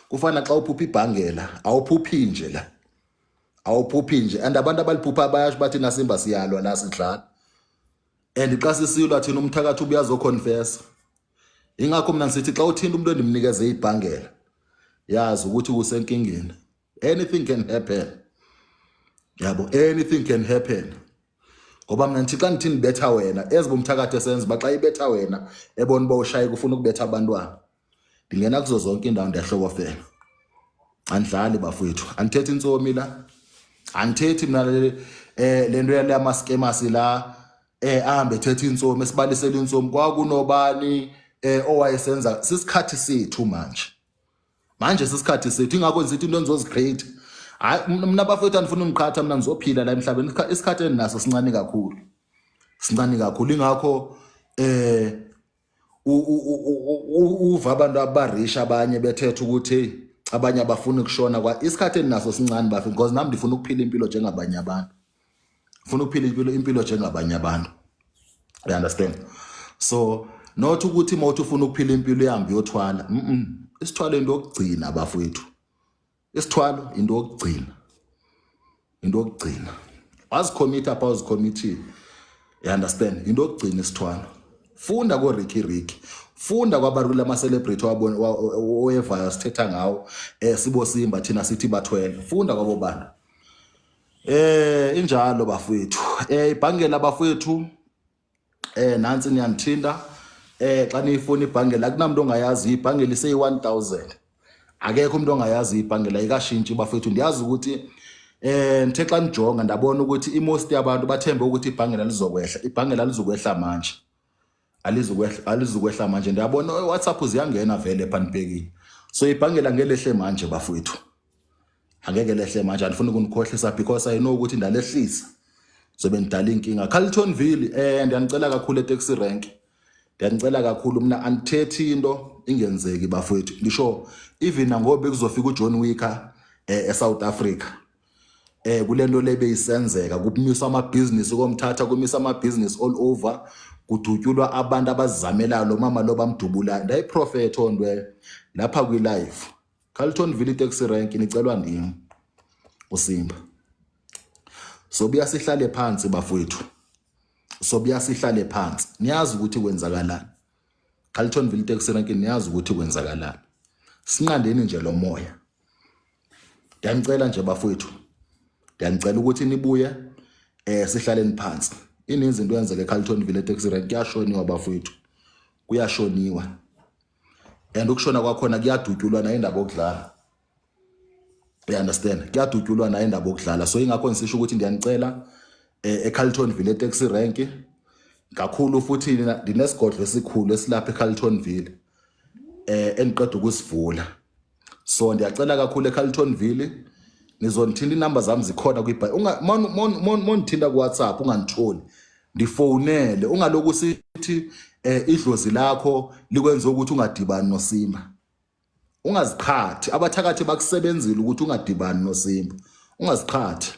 kufana xa uphupha ibhangela, awuphuphi nje la, awuphuphi nje. And abantu abaliphupha bayasho bathi nasimba siyalwa la, sidlala. And xa sisilwa thina, umthakathi ubuya azoconfessa. Ingakho mina ngisithi xa uthinta umuntu endimnikeze ibhangela, yazi ukuthi usenkingeni. Anything can happen, yabo, anything can happen. Ngoba mina ngithi xa ndithi ndibetha wena, ezi bomthakathi esenza uba xa ibetha wena, ebona uba ushaye, kufuna ukubetha abantwana. Ndingena kuzo zonke iindawo, ndiyahlokofela. Andidlali bafowethu, andithethi intsomi la, andithethi mna le nto yale ama-scammers la ahambe ethetha intsomi, esibalisela intsomi kwakunobani owayesenza. Sisikhathi sethu manje, manje sisikhathi sethu. Ingakho ngizithi into endizozi-create, hayi mna bafowethu, andifuna undiqhatha mna, ndizophila la emhlabeni. Isikhathi endinaso sincane kakhulu, sincane kakhulu. Ingakho uva abantu abarisha, abanye bethetha ukuthi hey, abanye abafuni ukushona kwa isikhathi endinaso sincane bafi, because nami ndifuna ukuphila impilo njengabanye abantu, ngifuna ukuphila impilo njengabanye abantu, you understand? So not ukuthi mawuthi ufuna ukuphila impilo yambi yothwala. Isithwalo into yokugcina bafowethu, isithwalo into yokugcina, into yokugcina. Wazicommit apha, uzicommittile, you understand? Into yokugcina isithwalo. Funda ko-Ricky Ricky, funda kwabarula ama-celebrity owevayo sithetha ngawo, sibosimba thina sithi bathwele. Funda kwabo bantu. Injalo bafowethu. Ibhangela bafowethu, nansi niyandithinta xa niyifuna ibhangela. Akunamuntu ongayazi ibhangela, iseyi-1000. Akekho umuntu ongayazi ibhangela, ikashintshi bafethu. Ndiyazi ukuthi ngithe xa nijonga, ndabona ukuthi i-most yabantu bathembe ukuthi ibhangela lizokwehla. Ibhangela lizokwehla manje, alizukwehla, alizukwehla manje. Ndiyabona WhatsApp ziyangena vele phanibhekile. So ibhangela ngelehle manje bafowethu, angeke lehle manje. Andifuni ukunikhohlisa because I know ukuthi ndalehlisa zobe ndidala inkinga. Carltonville, ndiyanicela kakhulu e-taxi rank, ndiyanicela kakhulu. Mina andithethi into ingenzeki bafowethu. Ngisho even nangoba bekuzofika uJohn Wicker eSouth Africa, kulento lebeyisenzeka, kumiswa amabhizinisi komthatha, kumisa amabhizinisi all over, kudutyulwa abantu abazizamelayo, lo mama lo bamdubulayo. Ndayiprofetha ondwe lapha kwi-live. Carltonville taxi rank, nicelwa ndim uSimba. Sobuya sihlale phansi bafowethu, sobuya sihlale phansi. Niyazi ukuthi kwenzakalani Carltonville taxi rank, niyazi ukuthi kwenzakalani. Sinqandeni nje lo moya. Ndiyanicela nje bafowethu, ndiyanicela ukuthi nibuye sihlaleni phansi. Ininzi into eyenzeka eCarltonville taxi rank. Kuyashoniwa bafowethu, kuyashoniwa, and ukushona kwakhona kuyadutyulwa nayo indaba yokudlala, you understand? Kuyadutyulwa nayo indaba yokudlala. So ingakho ngisisho ukuthi ndiyanicela eCarltonville taxi rank kakhulu. Futhi ndinesigodlo esikhulu esilapha eCarltonville endiqeda ukusivula. So ndiyacela kakhulu eCarltonville, nizondithinta, inamba zami zikhona kwi unga monithinta ku WhatsApp unganditholi, ndifonele. Ungaloku sithi idlozi lakho likwenza ukuthi ungadibani noSimba. Ungaziqhathi, abathakathi bakusebenzile ukuthi ungadibani noSimba. Ungaziqhathi,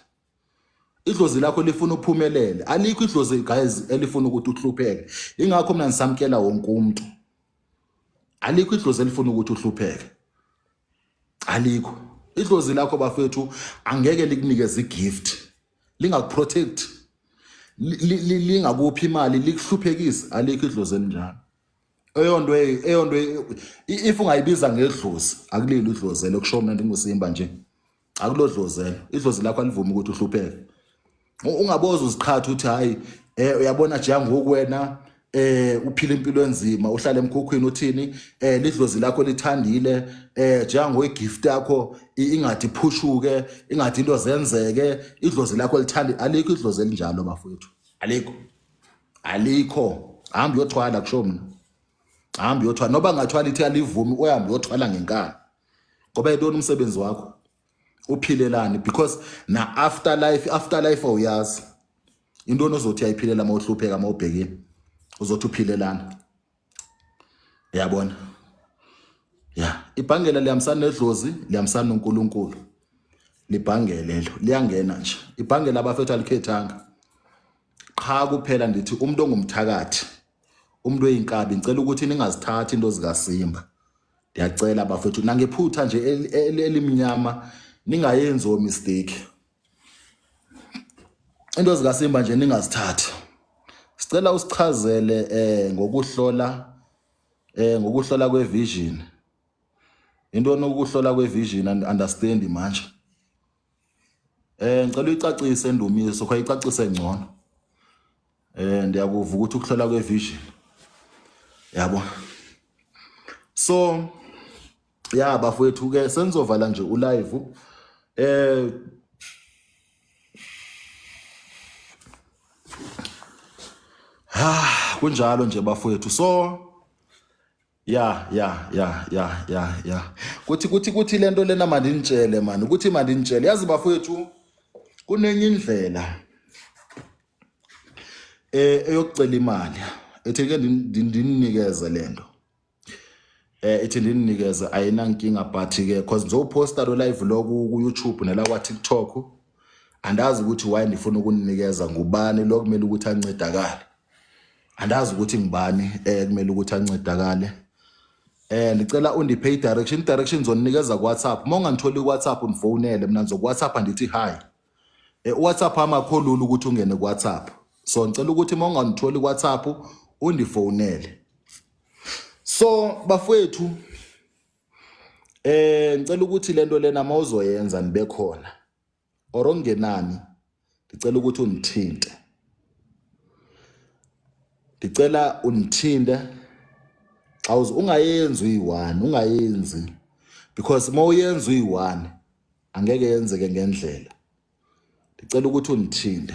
idlozi lakho lifuna uphumelele. Alikho idlozi guys elifuna ukuthi uhlupheke. Ingakho mina ngisamkela wonke umuntu. Alikho idlozi elifuna ukuthi uhlupheke, alikho. Idlozi lakho bafethu angeke likunikeze igift, lingakuprotect, lingakuphi imali, likuhluphekise. Alikho idlozi elinjalo. Eyonto if ungayibiza ngedlozi, akulilo idlozi elo. Kusho mina ndinguSimba nje, akulo dlozi elo. Idlozi lakho alivumi ukuthi uhlupheke. Ungaboza uziqhatha uthi hayi, uyabona nje ngoku wena uphila impilo enzima, uhlala emkhukhwini, uthini, lidlozi lakho lithandile njengo igift yakho ingathi iphushuke, ingathi into zenzeke, idlozi lakho lithandi. Alikho idlozi elinjalo bafowethu, alikho, alikho. Hamba uyothwala, kusho mina, hamba uyothwala. Noba ngathwala ithi alivumi, uhambe uyothwala ngenkani, ngoba yintoni umsebenzi wakho? Uphilelani? Because na after life, after life awuyazi into ozothi uyayiphilela uma uhlupheka, uma ubhekile uzothi uphilelana. Yabona, ya, ibhangela lihambisana nedlozi, lihambisana noNkulunkulu. Libhangele lelo liyangena nje ibhangela, abafethu, alikhethanga. Qha kuphela ndithi umuntu ongumthakathi, umuntu oyinkabi, ngicela ukuthi ningazithathi into zikaSimba. Ndiyacela bafethu, nangephutha nje elimnyama ningayenzi o mistake. Into zikaSimba nje ningazithathi. Sicela usichazele ngokuhlola kwevision. Into nokuhlola kwevision and understand manje. Ngicela uyicacise Ndumiso, khona icacise ngcono. Ndiyakuva ukuthi ukuhlola kwevision. Yabo. So ya bafowethu ke, senizovala nje ulive. Ah, kunjalo nje bafowethu. So ya ya ya ya ya ya kuthi lento lena mandinitshele man, ukuthi mandinitshele, yazi bafowethu, kunenye indlela eyokucela imali ethi ke ndininikeze lento, ithi ndininikeze, ayinankinga, but ke cause ngizowuposta lo live lo ku YouTube nala kwa TikTok. Andazi ukuthi why ndifuna ukuninikeza, ngubani lo kumele ukuthi ancedakale. Andazi ukuthi ngibani kumele ukuthi ancedakale. Ngicela undiphe i-direction. I-direction ngizoninikeza ku-WhatsApp. Uma ungangitholi ku-WhatsApp, ungifonele mina, ngizoku-WhatsApp ndithi hi. U-WhatsApp amakho lula ukuthi ungene ku-WhatsApp, so ngicela ukuthi uma ungangitholi ku-WhatsApp undifonele. So bafowethu, ngicela ukuthi lento lena mawuzoyenza nibe khona or ongenani, ngicela ukuthi ungithinte, ndicela undithinte xa ungayenzi uyi-one, ungayenzi, because uma uyenza uyi-one angeke yenzeke ngendlela. Ndicela ukuthi undithinte.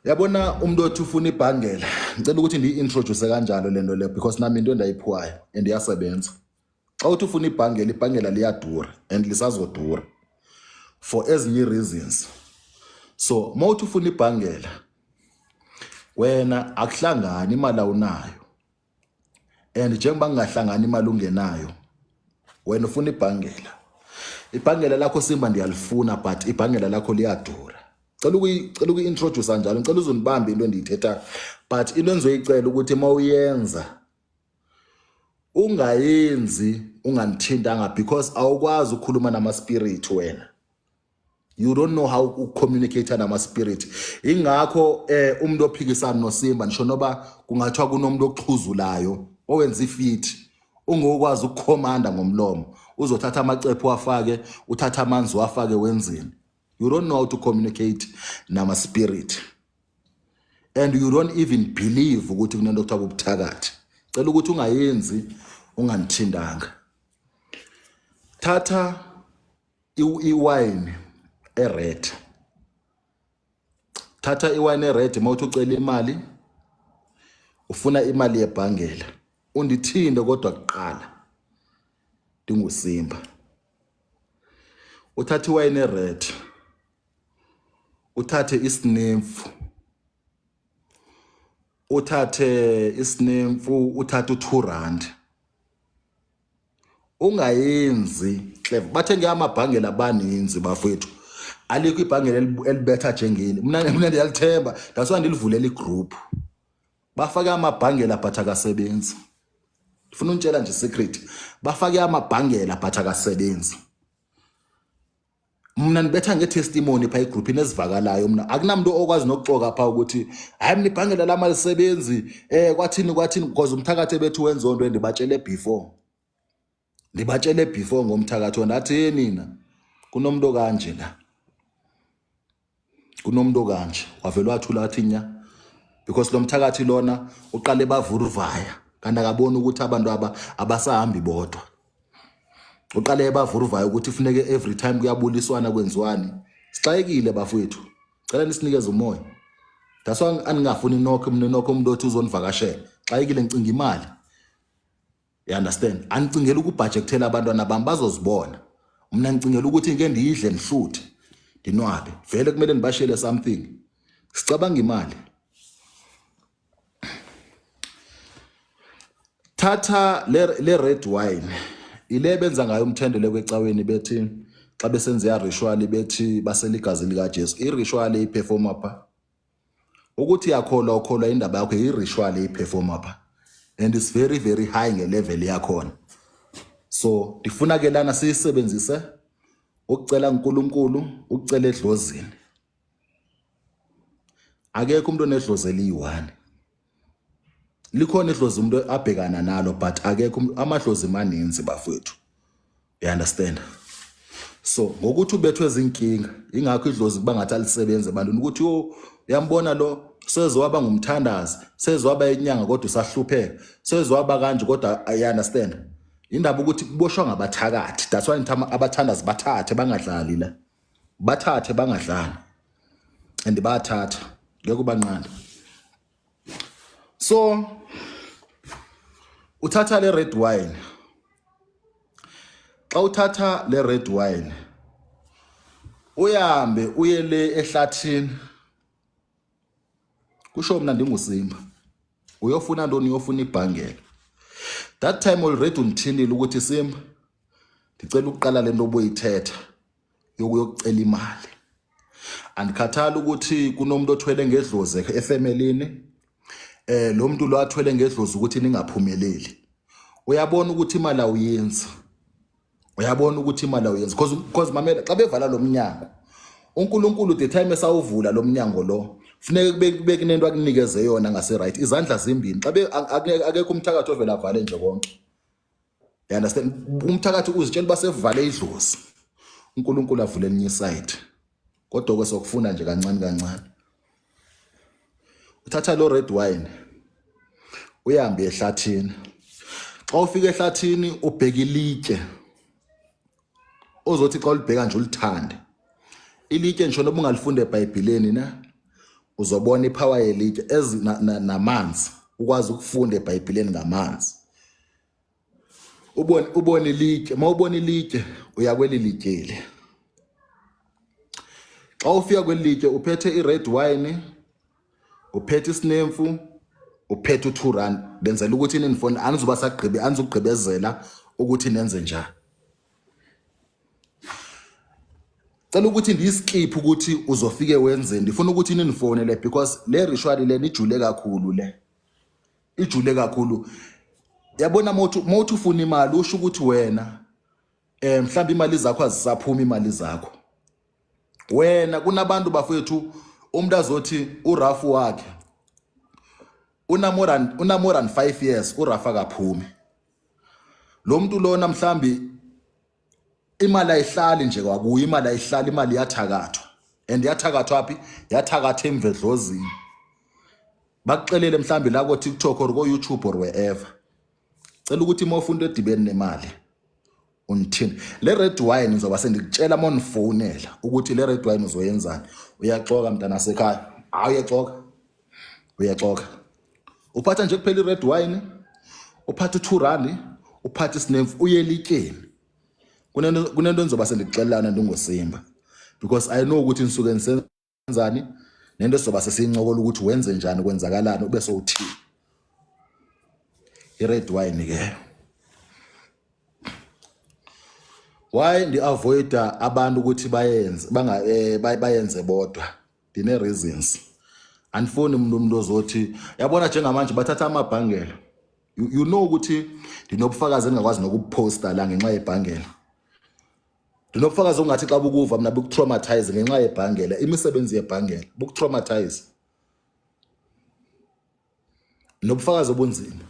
Yabona, umuntu othi ufuna ibhangela, ngicela ukuthi ndiyi-introduce kanjalo lento leyo, because nami into endayiphiwayo and iyasebenza. Xa uthi ufuna ibhangela, ibhangela liyadura and lisazodura for ezinye reasons. So uma uthi ufuna ibhangela wena, akuhlangani, imali awunayo, and njengoba kungahlangani, imali ungenayo, wena ufuna ibhangela, ibhangela lakho Simba ndiyalifuna, but ibhangela lakho liyadura. Cela ukuyi-introduce njalo, ngicela uzondibambe into endiyithethayo, but into endizoyicela ukuthi uma uyenza ungayenzi ungandithintanga, because awukwazi ukukhuluma nama-spirit wena. You don't know how ukucommunicate nama-spirit. Ingakho umuntu ophikisana noSimba, ngisho noba kungathiwa kunomuntu oxhuzulayo owenza ifithi, ungokwazi ukukhomanda ngomlomo, uzothatha amacephu wafake, uthatha amanzi wafake, wenzeni. You don't know how to communicate nama-spirit and you don't even believe ukuthi kunento okuthiwa bubuthakathi. Cela ukuthi ungayenzi ungandithintanga. Thatha iwine ered, thatha iwine ered. Mawuthi ucela imali, ufuna imali yebhangela, undithinte kodwa kuqala ndinguSimba. Uthatha iwine ered, uthathe isinemfu, uthathe isinemfu, uthathe u2 rand. Ungayenzi clever. Bathenge amabhangela abaninzi bafowethu, alikho ibhangela elibetha njengeli. Mna ndiyalithemba, that's why ndilivulela igroup. Bafake amabhangela but akasebenzi. Ndifuna untshela nje secret, bafake amabhangela but akasebenzi. Mna ndibetha ngetestimony phaa egrupini ezivakalayo. Mna akunamntu okwazi nokuxoka phaa ukuthi hayi, mna ibhangela lam alisebenzi, kwathini kwathini, because umthakathi ebethu wenza nto. Endibatshele before, ndibatshele before ngomthakathi, ndathi, "Hey nina, kunomuntu okanje la, kunomuntu okanje." Wavele wathula, wathi nya, because lo mthakathi lona uqale bavuruvaya kanti akaboni ukuthi abantu aba abasahambi bodwa. Uqale bavuruvaya ukuthi funeke every time kuyabuliswana, kwenziwani. Sixakekile bafowethu, cela nisinikeze umoya. That's why andingafuni nokho mina nokho umuntu othi uzonivakashela. Xakekile, ngicinga imali, you understand? Andicingeli ukubhajekthela abantwana bami, bazozibona. Mna ngicingela ukuthi ngike ndiyidle, ndihluthe, ndinwabe. Vele kumele ndibashiyele something. Sicabanga imali. Thatha le red wine ile benza ngayo umthendele kwecaweni bethi xa besenza ya ritual bethi basela igazi likaJesu. I-ritual iperforma pha. Ukuthi yakholwa ukholwa indaba yakho i-ritual iperforma pha. And it's very very high ngelevel yakhona. So ndifuna ke lana siyisebenzise ukucela uNkulunkulu, ukucela edlozini. Akekho umuntu onedlozi eliyi-one. Likhona idlozi umuntu abhekana nalo but akekho amadlozi maninzi bafowethu. You understand? So ngokuthi ubethwe zinkinga ingakho idlozi kuba ngathi alisebenze ebantwini ukuthi yo uyambona lo sezowaba ngumthandazi sezowaba inyanga kodwa usahlupheka sezowaba kanje kodwa you understand indaba ukuthi kuboshwa ngabathakathi that's why ngithi abathandazi bathathe bangadlali la bathathe bangadlali and bayathatha ngeke ubanqande so uthatha le red wine xa uthatha le red wine uhambe uye le ehlathini kusho mina ndingusimba uyofuna ntoni uyofuna ibhangela that time already undithinile ukuthi simba ndicela ukuqala lento obuyithetha yokuyokucela imali andikhathali ukuthi kunomuntu othwele ngedlozi efemelini eh lo muntu lo athwele ngedlozi ukuthi ningaphumeleli uyabona ukuthi imali awuyenzi uyabona ukuthi imali awuyenzi because mamela xa bevala lo mnyango uNkulunkulu the time esawuvula lo mnyango lo funeke kube kube kunento akunikeze yona ngase right izandla zimbini xa akekho umthakathi ovela avale nje konke you understand umthakathi uzitshela uba sevale idlozi uNkulunkulu avule elinye iside kodwa ke sokufuna nje kancane kancane uthatha lo red wine uhambe ehlathini xa ufika ehlathini ubheka ilitye ozothi xa ulibheka nje ulithande ilitye ngisho noma ungalifunda eBhayibheleni na uzobona ipower yelitye ezi namanzi ukwazi ukufunda eBhayibheleni ngamanzi ubone ubone ilitye uma ubona ilitye uya kweli lityeli xa ufika kweli litye uphethe i-red wine uphethe isinemfu uphethe u-2 rand benzela ukuthi ninifone anizuba sagqibe anizugqibezela ukuthi nenze njani cela ukuthi ndiyiskip ukuthi uzofike wenzeni ndifuna ukuthi ninifonele because le ritual le nijule kakhulu le ijule kakhulu yabona mawuthi mawuthi ufuna imali usho ukuthi wena eh mhlawumbe imali zakho azisaphuma imali zakho wena kunabantu bafethu umuntu azothi urafu wakhe una more than una more than 5 years urafu akaphumi lo muntu lona mhlambi imali ayihlali nje kwakuyo imali ayihlali imali iyathakathwa and yathakathwa phi yathakatha emvedlozini bakuxelele mhlambi la ko TikTok or ko YouTube or wherever cela ukuthi uma ufuna into edibene nemali undithini le red wine ngizoba sendikutshela uma undifonela ukuthi le red wine uzoyenzani uyaxoka mntana sekhaya hayi uyaxoka uyaxoka uphatha nje kuphela i-red wine uphatha u-2 rand uphatha isinemfu uye elityeni kunento endizoba sendikuxelelana ndingosimba because I know ukuthi nisuke nisenzani nento esizoba sesiyincokola ukuthi wenze njani kwenzakalani ube sowuthini i-red wine ke why ndi-avoida abantu ukuthi bayenze banga eh, bayenze bodwa ndine reasons andifuni umuntu umuntu ozothi yabona njengamanje bathatha amabhangela you know ukuthi ndinobufakazi endingakwazi nokubuphosta la ngenxa yebhangela ndinobufakazi ongathi xa bukuva mna bukutraumatize ngenxa yebhangela imisebenzi yebhangela bukutraumatize nobufakazi obunzima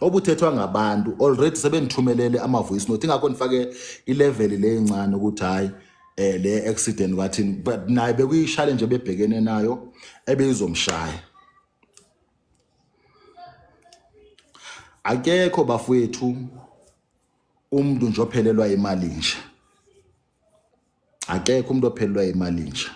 obuthethwa ngabantu already sebendithumelele ama-voice note ingakho ndifake ilevel le encane ukuthi hayi eh le accident kwathini but naye bekuyi-challenge ebebhekene nayo ebeyizomshaya akekho bafowethu umuntu nje ophelelwa imali nje akekho umuntu ophelelwa imali nje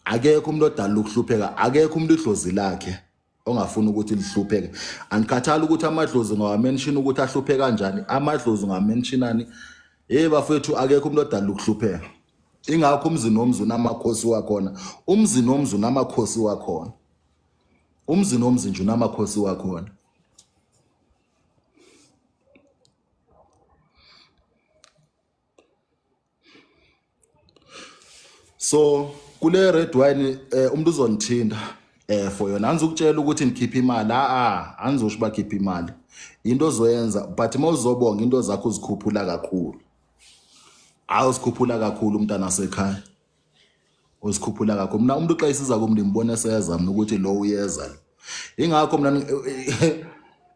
akekho umuntu odala ukuhlupheka akekho umuntu idlozi lakhe ongafuni ukuthi lihlupheke andikhathali ukuthi amadlozi ngawamention ukuthi ahluphe kanjani amadlozi ngawamentionani hey bafethu akekho umuntu odala ukuhlupheka ingakho umzi nomzi unamakhosi wakhona umzi nomzi unamakhosi wakhona umzi nomzi nje unamakhosi wakhona. So kule red wine umuntu uzonithinda for yona, anizukutshela ukuthi nikhiphe imali, a anizosho bakhiphe imali, into ozoyenza, but mawuzobonga into zakho uzikhuphula kakhulu, awuzikhuphula kakhulu umntana sekhaya, uzikhuphula kakhulu. Mina umuntu xa isiza kum ndimbone seza mina ukuthi lo uyeza lo. Ingakho mina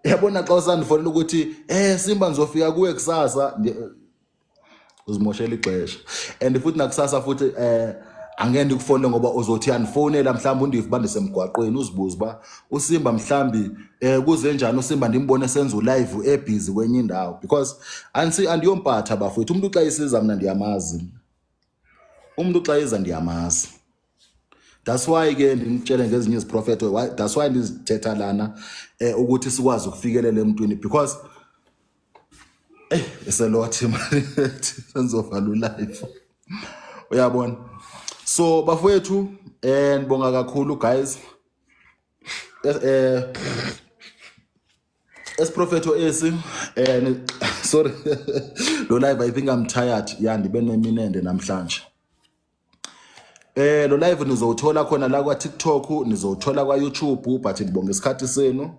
yabona xa usandifonela ukuthi Simba, ngizofika kuwe kusasa, uzimoshela ixesha. And futhi nakusasa futhi angeke ndikufonele ngoba uzothi yandifonela mhlawumbe undive uba ndisemgwaqweni, uzibuze uba uSimba mhlawumbi kuze njani, uSimba ndimbone senza ulive ebhizi kwenye indawo, because ansi andiyompatha bafowethu. Umuntu xa isiza mna ndiyamazi, umuntu xa iza ndiyamazi. That's why ke ndinitshele ngezinye iziprofeto, that's why ndizithetha lana ukuthi sikwazi ukufikelela emntwini, because iselothi mani senzovala ulive, uyabona. So bafowethu, ndibonga kakhulu guys. Esiprofeto esi, sorry, lo live, I think I'm tired ya, ndibe neminende namhlanje. Lo live nizowuthola khona la kwa TikTok, nizowuthola kwa YouTube, but ngibonga isikhathi senu.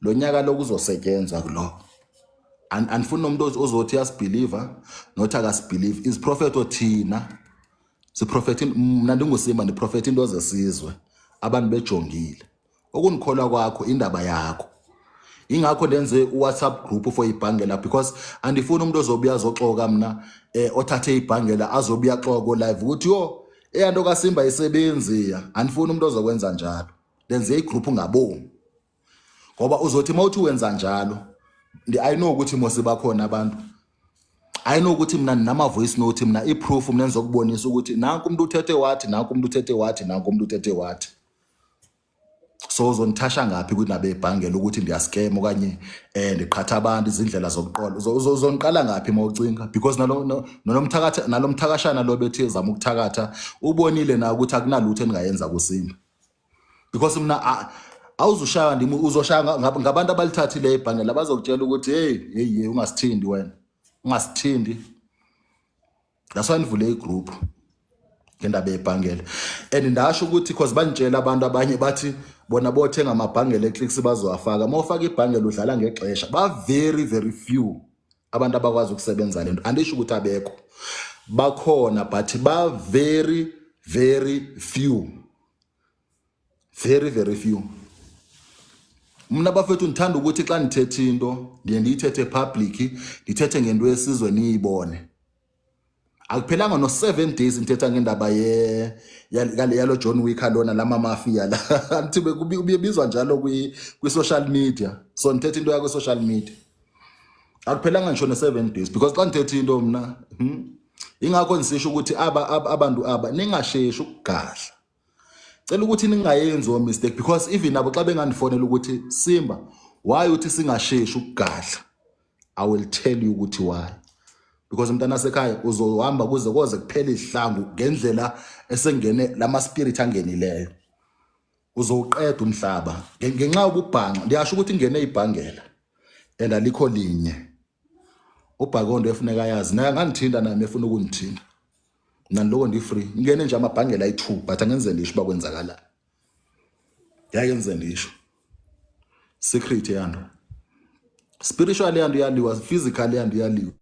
Lo nyaka lokuzosetshenzwa kulo. Andifuni nomuntu ozothi uyasibelieve nothi akasibelieve. Iziprofeto thina siprofetha, mina ndinguSimba ndiprofetha into zesizwe abantu bejongile. Okunikholwa kwakho indaba yakho. Ingakho ndenze uWhatsApp group for ibhangela, because andifuni umuntu ozobuya azoxoka mina, othathe ibhangela azobuya xoko live ukuthi yo, eyanto kaSimba isebenzi ya. Andifuni umuntu ozokwenza njalo. Ndenze igroup ngabomi. Ngoba uzothi mawuthi wenza njalo, I know ukuthi mose bakhona abantu. I know ukuthi mina ndinama voice note, mina iproof, mina ngizokubonisa ukuthi nanku umuntu uthethe wathi, nanku umuntu uthethe wathi, nanku umuntu uthethe wathi. So uzonithasha ngaphi ukuthi ebhangela ukuthi ndiyascam okanye ndiqhatha abantu izindlela zokuqola? Uzoniqala ngaphi mawucinga? Because nalo nolomthakatha nalomthakashana lo bethi ezama ukuthakatha ubonile na ukuthi akunalutho engayenza kuSimba, because mina awuzushaya ndimi, uzoshaya ngabantu abalithathile ibhangela, bazokutshela ukuthi hey hey hey, ungasithindi wena, ungasithindi. That's why nivule igroup ngendaba yebhangela. And ndasho ukuthi because banitshela abantu abanye bathi bona bothenga amabhangela eClicks bazowafaka. Uma ufaka ibhangela udlala ngexesha. Ba very very few abantu abakwazi ukusebenza lento. Andisho ukuthi abekho, bakhona, but ba very very few, very very few. Mna bafethu ndithanda ukuthi xa ndithetha into ndiye ndiyithethe public, ndithethe ngento yesizwe niyibone. Akuphelanga no-7 days ngithetha ngendaba ye yalo John Wick lona lama mafia la, angithi kubizwa njalo kwi social media. So ngithetha into yakwi social media, akuphelanga ngisho ne-7 days, because xa ngithetha into mna, ingakho ngisisho ukuthi aba abantu aba ningasheshi ukugadla, cela ukuthi ningayenzi o mistake, because even nabo xa bengandifonela ukuthi Simba, why uthi singasheshi ukugadla, I will tell you ukuthi why. Because umntana sekhaya uzohamba kuze koze kuphele ihlangu ngendlela esengene lama spirit angenileyo, uzowuqeda umhlaba ngenxa yobubhanxa. Ndiyasho ukuthi ingene ibhangela and alikho linye ubhakondo efuneka yazi naye angangithinta nami efuna ukungithinta. Mina loko ndi-free, ngene nje amabhangela ayi-2, but angenze ndisho uba kwenzakalani, ngeke ngize ndisho secret yanto spiritual yanto iyaliwa, physical yanto iyaliwa.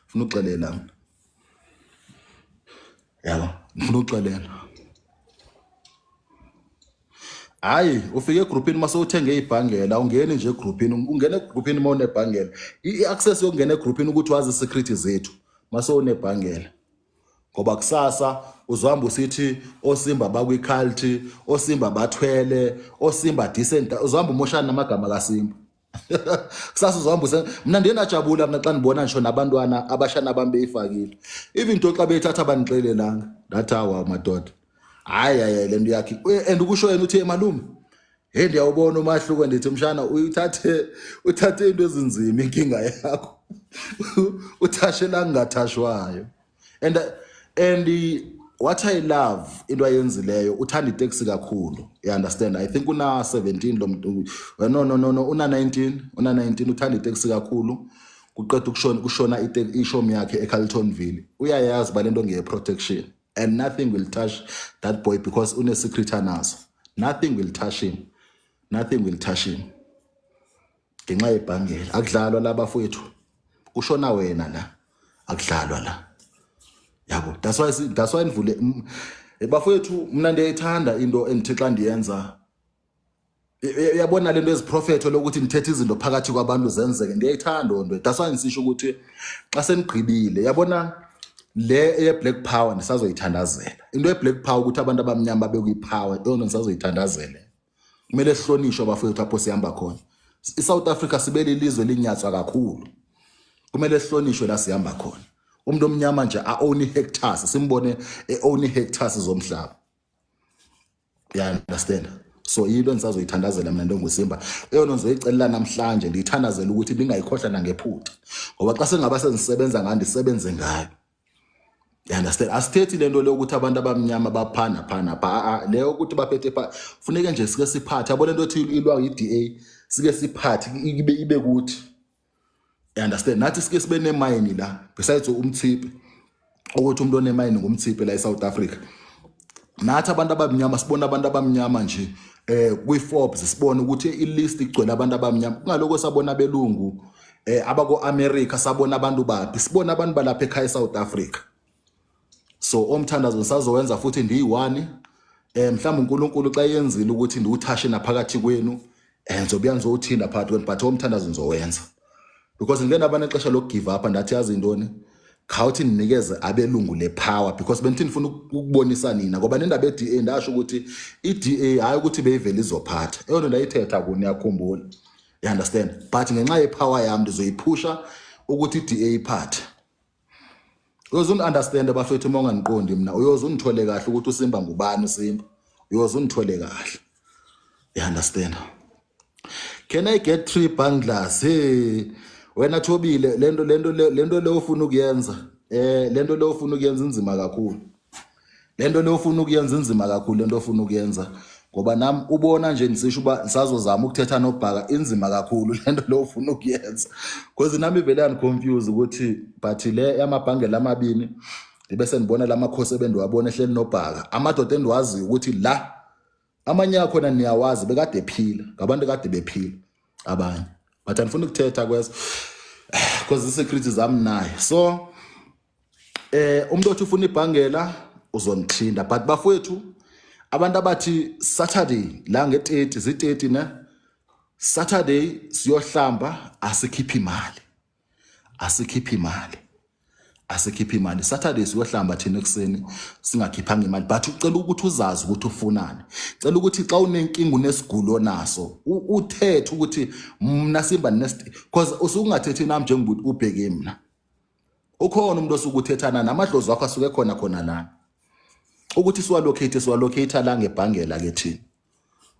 Funa uxelela mina, yabo, ngifuna uxelela. Hayi, ufike egroupini mase uthenge ibhangela, ungeni nje egroupini, ungena egroupini uma unebhangela. I-access yokungena egroupini ukuthi wazi secret zethu mase unebhangela, ngoba kusasa uzohamba usithi oSimba bakwi-cult, oSimba bathwele, oSimba decent, uzohamba umoshana namagama kaSimba kusasa. Uzohamba use mina ndiye ndajabula mina xa ndibona ngisho nabantwana abashana bami beyifakile, even to xa beyithatha bandixelelanga. Ndathi awa madoda, hayi hayi, le nto yakhe. And ukusho yena uthi malume, hey, ndiyawubona umahluko. Ndithi mshana, uyithathe uthathe into ezinzima, inkinga yakho uthashe la ngingathashwayo. And what I love into ayenzileyo, uthanda iteksi kakhulu, you understand? I think una 17 lo muntu, no no no no, una 19, una 19, uthanda iteksi kakhulu. Kuqeda ukushona kushona ishomi yakhe eCarltonville, uyayazi ba lento ngeye protection. And nothing will touch that boy because une-secret anazo. Nothing will touch him, nothing will touch him ngenxa yebhangela. Akudlalwa la, bafowethu, kushona wena la, akudlalwa la, yabo. That's why nivule, bafowethu. Mina ndiyayithanda into endithi xa ndiyenza, uyabona lento eziprofetho lokuthi ndithethe izinto phakathi kwabantu zenzeke, ndiyayithanda loo nto. That's why ndisisho ukuthi xa senigqibile, yabona le eye-black power, ndisazoyithandazela into ye-black power, ukuthi abantu abamnyama babe kwi-power. Eyona ndisazoyithandazela, kumele sihlonishwe, bafowethu, apho sihamba khona. I-South Africa sibe lilizwe linyatswa kakhulu, kumele sihlonishwe la sihamba khona. Umuntu omnyama nje a-own hectares, simbone e-own hectares zomhlaba, you understand? So yinto endisazoyithandazela mina, nto nguSimba. Eyona ndizoyicelela namhlanje, ndiyithandazela ukuthi ndingayikhohlwa nangephutha, ngoba xa sengaba sendisebenza ngayo, ndisebenze ngayo, you understand? Asithethi lento leyo ukuthi abantu abamnyama baphana phana pha, a leyo ukuthi baphethe pha. Funeke nje sike siphathe, yabo, lento ethi ilwa yi-DA, sike siphathe ibe kuthi, you understand? Nathi sike sibe nemayini la besides uMotsepe, ukuthi umuntu onemayini nguMotsepe la eSouth Africa. Nathi abantu abamnyama sibona abantu abamnyama nje kwi-Forbes, sibone ukuthi i-list igcwele abantu abamnyama, kungaloko sabona abelungu abako America, sabona abantu baphi, sibona abantu balapha ekhaya eSouth Africa. So omthandazo ngisazowenza futhi ndiyi-one, mhlawumbe uNkulunkulu xa yenzile ukuthi ndiwuthashe naphakathi kwenu, ngizobuya ngizowuthinda phakathi kwenu, but omthandazo ngizowenza because ngike ndaba nexesha lokugive up. Ndathi, yazi intoni, khawuthi ndinikeze abelungu le power, because bendithi ndifuna ukubonisa nina, ngoba nendaba ye-DA ndasho ukuthi i-DA hayi ukuthi beyivele izophatha. Eyona ndayithetha kuni, niyakhumbula, you understand? But ngenxa yepower yami ndizoyiphusha ukuthi i-DA iphathe. Uyoze undi-understand, bafethu. Uma ungandiqondi mna, uyoze undithole kahle ukuthi uSimba ngubani. USimba uyoze undithole kahle, you understand? Can I get three bangles? Hey wena Thobile, lento le ufuna ukuyenza, lento le ufuna ukuyenza inzima kakhulu. Lento le ufuna ukuyenza inzima kakhulu, lento ofuna ukuyenza, ngoba nami ubona nje nisisho uba nisazozama ukuthetha nobhaka. Inzima kakhulu lento le ufuna ukuyenza because nami vele yandiconfuse ukuthi, but le yamabhangela amabini ndibe sendibona lamakhosi ebendiwabona ehleli nobhaka, amadoda endiwaziyo ukuthi la amanye akhona niyawazi, bekade ephila, ngabantu kade bephila abanye, but andifuni ukuthetha kwezo because i-security zami naye. So umuntu othi ufuna ibhangela uzonithinda, but bafowethu, abantu abathi Saturday la nge-30, zi-30 ne Saturday siyohlamba, asikhiphi imali, asikhiphi imali, asikhiphi imali. Saturday siyohlamba thina ekuseni singakhiphanga imali, but ucela ukuthi uzazi ukuthi ufunani. Cela ukuthi xa unenkinga, unesigulo naso, uthethe ukuthi mna Simba nest, because usukungathethi nami njengokuthi ubheke mina. Ukhona umuntu osuke uthethana namadlozi wakho asuke khona khona lana, ukuthi siwalocate, siwalocate la ngebhangela ke thina,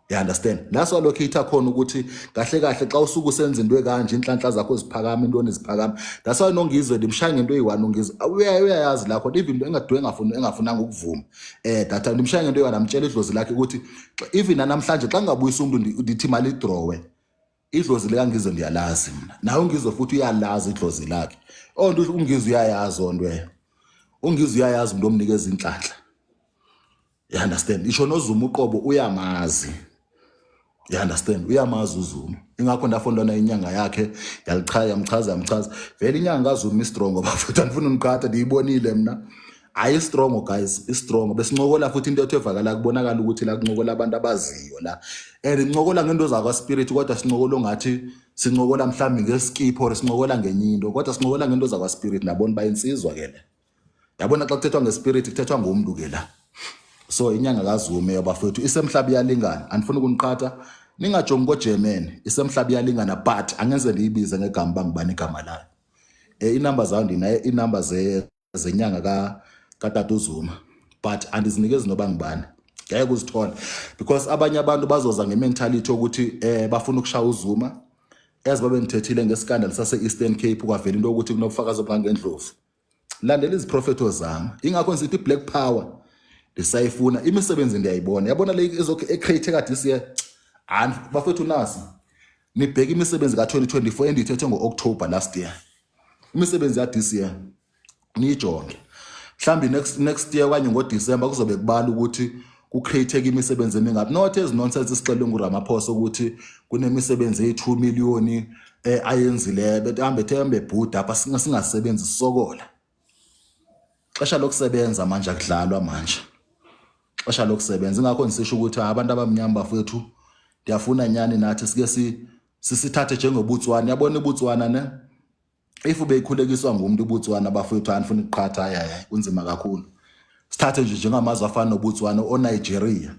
you understand? La siwalocate khona ukuthi kahle kahle xa usuke usenza into ekanje, inhlanhla zakho ziphakama, intoni ziphakama. That's why noNgizwe ndimshaya ngento eyi-one. Ungizwe uyayazi la khona, even into engaduwe engafuni, engafunanga ukuvuma that time ndimshaya ngento eyi-one, amtshela idlozi lakhe ukuthi even namhlanje xa ngingabuyisa umuntu, ndithi mali idrowe idlozi likaNgizwe. Ndiyalazi mna, nawe uNgizwe futhi uyalazi idlozi lakhe. Onto uNgizwe uyayazi, onto eyo uNgizwe uyayazi umuntu omnikeza inhlanhla, you understand? Isho noZuma uqobo uyamazi, you understand? Uyamazi uZuma, ingakho ndafondana inyanga yakhe yalichaza, yamchaza, yamchaza vele inyanga kaZuma istrong, bafethu. Andifuna uniqhatha, ndiyibonile mna. Hayi, istrong guys, istrong. Besincokola futhi into ethu evakala, kubonakala ukuthi la kuncokola abantu abaziyo la, and incokola ngento zakwa spirit, kodwa sincokola ongathi sincokola mhlawumbe ngeskip or sincokola ngenye into, kodwa sincokola ngento zakwa spirit. Nabona bayinsizwa ke le, yabona, xa kuthethwa ngespirit kuthethwa ngomntu ke la. So inyanga kaZuma yabafethu isemhlaba iyalingana. Andifuni ukuniqhatha, ningajongi koGerman, isemhlaba iyalingana, but angenze ndiyibize ngegama bangubani igama layo. Inamba zayo ndinayo, inamba zenyanga ka katata uZuma, but andizinikezi noba ngubani, ngeke uzithole because abanye abantu bazoza ngementality yokuthi bafuna ukushaya uZuma. As babe ngithethile ngescandal sase Eastern Cape, kwavela into yokuthi kunobufakazi obungangendlovu. Landela iziprofetho zami, ingakho ngisithi black power ndisayifuna. Imisebenzi ndiyayibona, yabona le ezokhe ecreate kade siye hayi bafethu, nasi nibheke imisebenzi ka-2024 endiyithethe ngo-October last year, imisebenzi ya this year niyijonge. Mhlambi next year okanye ngoDecember kuzobe kubala ukuthi kucreate imisebenzi emingaphi, not ezi nonsense sixelwe nguRamaphosa ukuthi kunemisebenzi eyi-2 million ayenzileyo, behambe thembe bhuda apha, singasebenzi, sisokola. Xesha lokusebenza manje, akudlalwa manje, xesha lokusebenza. Ingakho ngisisho ukuthi abantu abamnyama bafethu, ndiyafuna nyani nathi sike sisithathe njengoBotswana. Yabona iBotswana ne, if beyikhulekiswa ngumuntu iBotswana bafethu, anifuna ukuqhatha, hayi hayi, kunzima kakhulu. Sithathe nje njengamazwe afana noBotswana, oNigeria,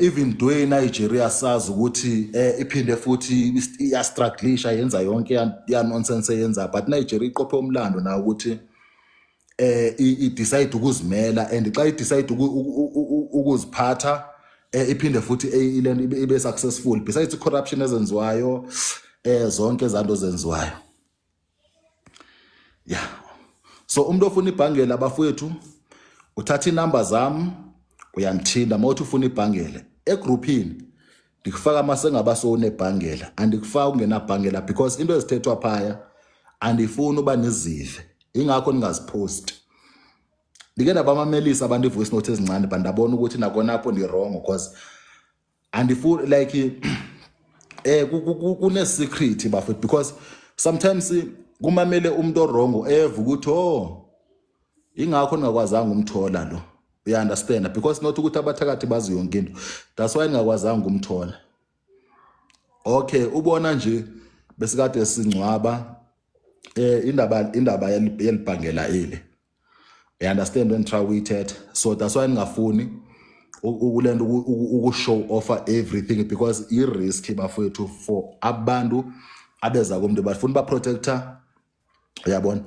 even though iNigeria sazi ukuthi iphinde futhi iyastrugglisha, yenza yonke ya nonsense eyenza, but Nigeria iqophe umlando na ukuthi i decide ukuzimela, and xa i decide ukuziphatha, iphinde futhi ilento ibe successful besides i corruption ezenziwayo, zonke ezanto zenziwayo. Yeah, so umuntu ofuna ibhangela abafowethu, uthatha inamba zami, uyangithinta mawuthi ufuna ibhangela. Egroupini ndikufaka masengaba sowunebhangela, andikufaka ungenabhangela, because into ezithethwa phaya andifuni uba nizive, ingakho ningaziphosti. Ndike ndabamamelisa abantu i-voice note ezincane, but ndabona ukuthi nakona apho ndi-wrong, because andifuni like kune secret bafethu, because sometimes kumamele umuntu o-wrong eva ukuthi, "Oh, ingakho ningakwazanga umthola lo." You understand? Because not ukuthi abathakathi bazi yonke into, that's why ningakwazanga umthola. Okay, ubona nje besikade singcwaba indaba yelibhangela ile, you understand when try uyithetha? So that's why ningafuni ukulento uku-show offer everything, because i-risk bafowethu for abantu abeza kumntu, bafuna ba-protector, uyabona?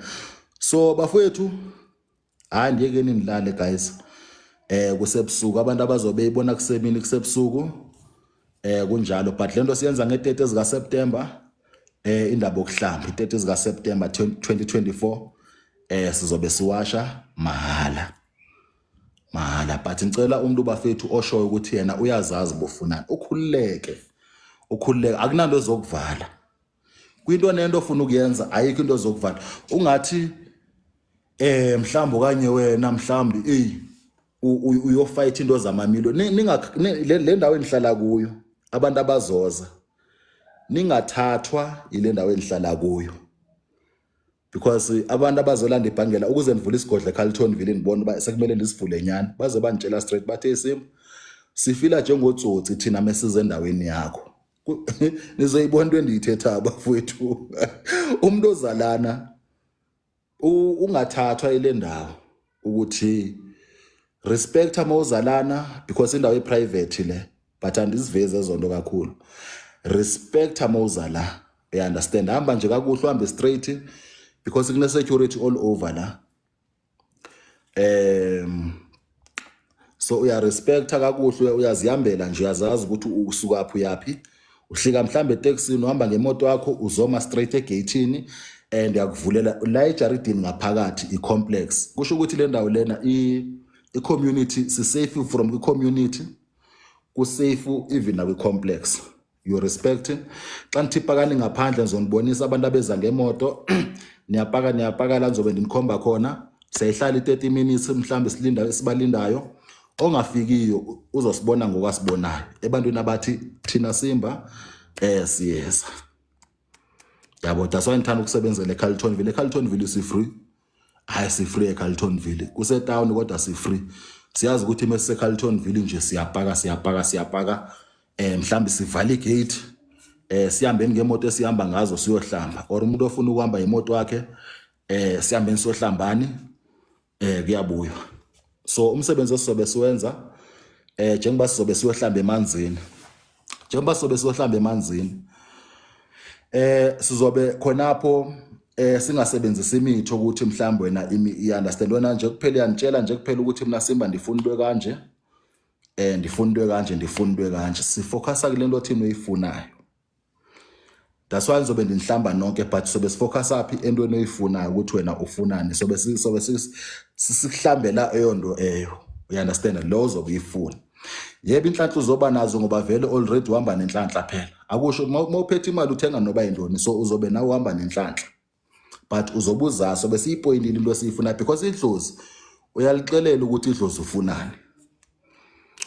So bafowethu, hayi, ndiyekeni nilale guys, kusebusuku. Abantu abazobe beyibona kusemini, kusebusuku, kunjalo. But lento siyenza nge-30 zika September, indaba yokuhlamba, i-30 zika September 2024, sizobe siwasha mahala mahala. But ngicela umuntu bafethu oshoyo ukuthi yena uyazazi bofunani, ukhululeke, ukhululeke, akunanto ezokuvala kwinto nento ofuna ukuyenza, ayikho into ezokuvala. Ungathi mhlawumbe okanye wena mhlawumbe ey uyofight into zamamiliyoni. Le ndawo endihlala kuyo, abantu abazoza, ningathathwa yile ndawo endihlala kuyo, because abantu abazolanda ibhangela ukuze ndivule isigodlo eCarltonville, ndibone uba sekumele ndisivule nyani, baze banditshela straight, bathe, "Simba, sifila njengotsotsi thina mesize endaweni yakho." Nizoyibona into endiyithethayo bafowethu. Umuntu ozalana ungathathwa ile ndawo ukuthi respect amawuzalana, because indawo iprivate le, but andizivezi ezonto kakhulu. Respect amawuzala, you understand? Hamba nje kakuhle, uhambe straight, because kune security all over la. So uyarespecta kakuhle, uyazihambela nje, uyazazi ukuthi usuka phi, uyaphi. Uhlika mhlambe etekisini, uhamba ngemoto yakho, uzoma straight egate-ini and yakuvulela la ejaridini ngaphakathi i-complex. Kusho ukuthi le ndawo lena i-community, si-safe from i-community, ku-safe even nakwi-complex. You respect. Xa nithi pakani ngaphandle, ngizonibonisa abantu abeza ngemoto. Niyapaka, niyapaka la ngizobe ndinikhomba khona. Siyayihlala i-30 minutes mhlawumbe, silinda sibalindayo. Ongafikiyo uzosibona ngokwasibonayo ebantwini abathi thina Simba siyeza, yabo. That's why ngithanda ukusebenzela eCarltonville. eCarltonville si-free, hayi, si-free eCarltonville, kusetown kodwa si-free. Siyazi ukuthi mase Carltonville nje siyapaka, siyapaka, siyapaka, mhlambi sivala igate, sihambeni ngemoto esihamba ngazo siyohlamba, or umuntu ofuna ukuhamba imoto yakhe, sihambeni siyohlambani, kuyabuywa. So umsebenzi esizobe siwenza, njengoba sizobe siyohlamba emanzini, njengoba sizobe siyohlamba emanzini, sizobe khonapho singasebenzisi imithi ukuthi mhlawumbe wena imi, you understand? Wena nje kuphela uyangitshela nje kuphela ukuthi, "Mina Simba, ndifuna into kanje, ndifuna into kanje, ndifuna into kanje." Sifocusa kule nto thina oyifunayo. That's why nizobe ndinihlamba nonke, but sobe sifocusa phi? Entweni oyifunayo, ukuthi wena ufunani. Sobe sobe sikuhlambela eyo nto eyo, you understand? Lo uzobe uyifuna. Yebo, inhlanhla uzoba nazo, ngoba vele already uhamba nenhlanhla phela. Akusho uma uphethe imali uthenga noba yintoni, so uzobe nawe uhamba nenhlanhla. But uzobuzaso besiyipointile into esiyifuna, because idlozi uyalixelela ukuthi idlozi ufunani.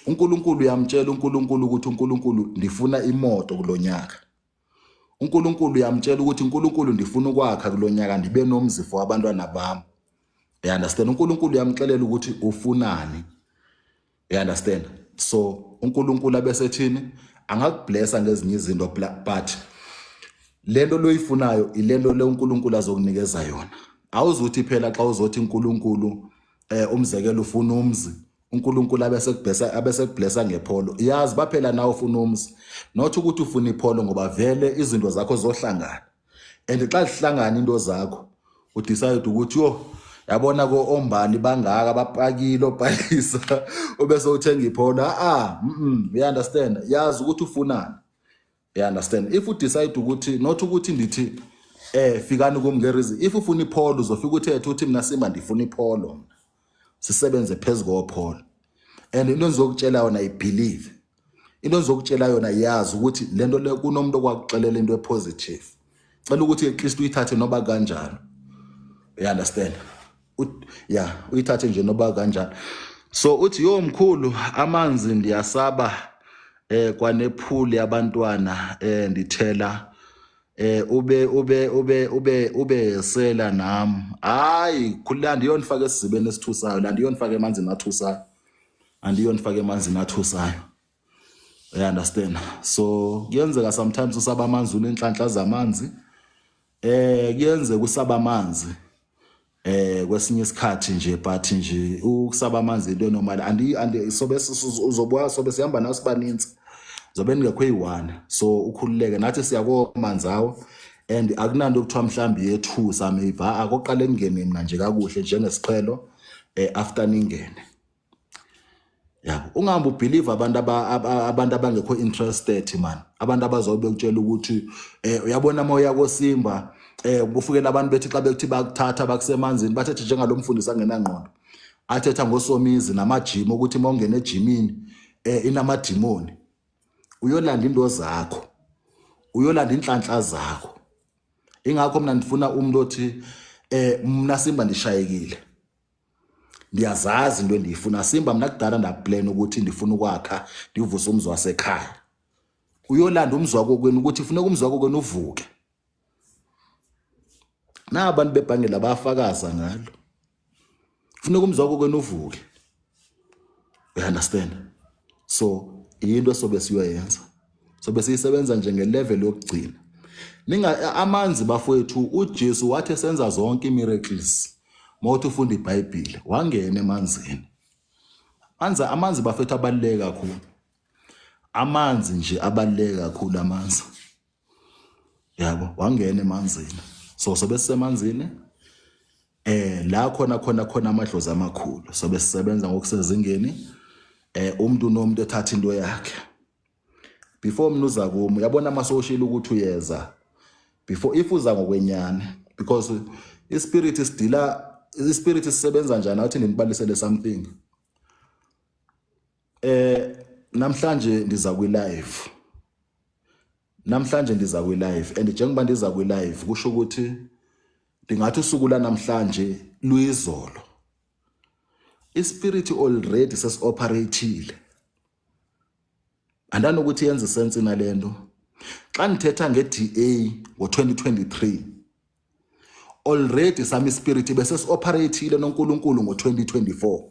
UNkulunkulu uyamtshela uNkulunkulu ukuthi uNkulunkulu ndifuna imoto kulonyaka. UNkulunkulu uyamtshela ukuthi uNkulunkulu ndifuna ukwakha kulonyaka, ndibe nomzi for abantwana bami. You understand? UNkulunkulu uyamxelela ukuthi ufunani. You understand? So uNkulunkulu abesethini angakublessa ngezinye izinto, but lento loyifunayo ilento le uNkulunkulu azokunikeza yona. Awuzuthi phela xa uzothi uNkulunkulu umzekelo ufuna umzi, uNkulunkulu abese kubhesa ngePolo. Yazi baphela nawe ufuna umzi, not ukuthi ufuna iPolo, ngoba vele izinto zakho zohlangana. And xa zihlangana into zakho udecide ukuthi yo yabona ko ombali bangaka bapakile obhalisa, ubese uthenga iPolo. Ah, you understand? Yazi ukuthi ufunani. You understand? If you decide ukuthi, not ukuthi ndithi fikani kum ngereason, if ufuna iPolo uzofika uthethe uthi mina Simba ndifuna iPolo, mina sisebenze phezu koPolo. And into engizokutshela yona, I believe into engizokutshela yona, yazi ukuthi lento le kunomuntu okwakuxelela into epositive. Cela ukuthi at least uyithathe noba kanjalo. You understand? Ya, uyithathe nje noba kanjalo. So uthi yo mkhulu, amanzi ndiyasaba kwanepool yabantwana, ndithela ube sela nami. Hayi khulula, andiyonifaka esizibeni esithusayo la, andiyonifaka emanzini athusayo, andiyonifaka emanzini athusayo. You understand? So kuyenzeka sometimes usaba amanzi, unenhlanhla zamanzi. Kuyenzeka usaba amanzi kwesinye isikhathi nje, but nje ukusaba amanzi into normal. Andi sobe uzobuya, sobe sihamba nawe sibaninzi, zobe ningekho eyi-one, so ukhululeke, nathi siya komanzi awo and akunanto okuthiwa mhlawumbi yethusa maybe. Akoqala engene mina nje kakuhle njengesiqhelo, after ningene, yabo. Ungahambi ubelieve abantu abantu abangekho interested man, abantu abazobe bekutshela ukuthi uyabona uma uya koSimba kufikela abantu bethi xa bekuthi bakuthatha bakusemanzini, bathethe njengalo mfundisi angenangqondo athetha ngosomizi namajimi ukuthi uma ungena ejimini inamadimoni. Uyolanda into zakho, uyolanda inhlanhla zakho. Ingakho mina ndifuna umuntu othi mina Simba ndishayekile, ndiyazazi into endiyifuna. Simba mina kudala ndaplan ukuthi ndifuna ukwakha, ndivuse umzi wasekhaya. Uyolanda umzi wakho kwenu, ukuthi funeka umzi wakho kwenu uvuke. Na abantu bebhangela bayafakaza ngalo, funeka umzi wakho kwenu uvuke. You understand? So into esobe siyoyenza, sobe siyisebenza nje ngelevel yokugcina. Ninga amanzi bafowethu, uJesu wathi senza zonke imiracles, mawuthi ufunda iBhayibheli wangena emanzini. Amanzi bafethu abaluleke kakhulu, amanzi nje abaluleke kakhulu amanzi, yabo. Wangena emanzini, so sobe sisemanzini la khona amadlozi amakhulu, sobe sisebenza ngokusezingeni. Umuntu nomuntu ethatha into yakhe before mina uza kumi. Uyabona ama-social ukuthi uyeza before, if uza ngokwenyani, because ispirit sidila, ispirit sisebenza njani? Athi ndinibalisele something. Namhlanje ndiza kwi-live, namhlanje ndiza kwi-live, and njengoba ndiza kwi-live kusho ukuthi ndingathi usuku lanamhlanje luyizolo. Ispirit already sesi-operate-ile. Andani ukuthi yenza isense nalento xa ndithetha nge-DA ngo-2023. Already sami ispirit bese si-operate-ile noNkulunkulu ngo-2024.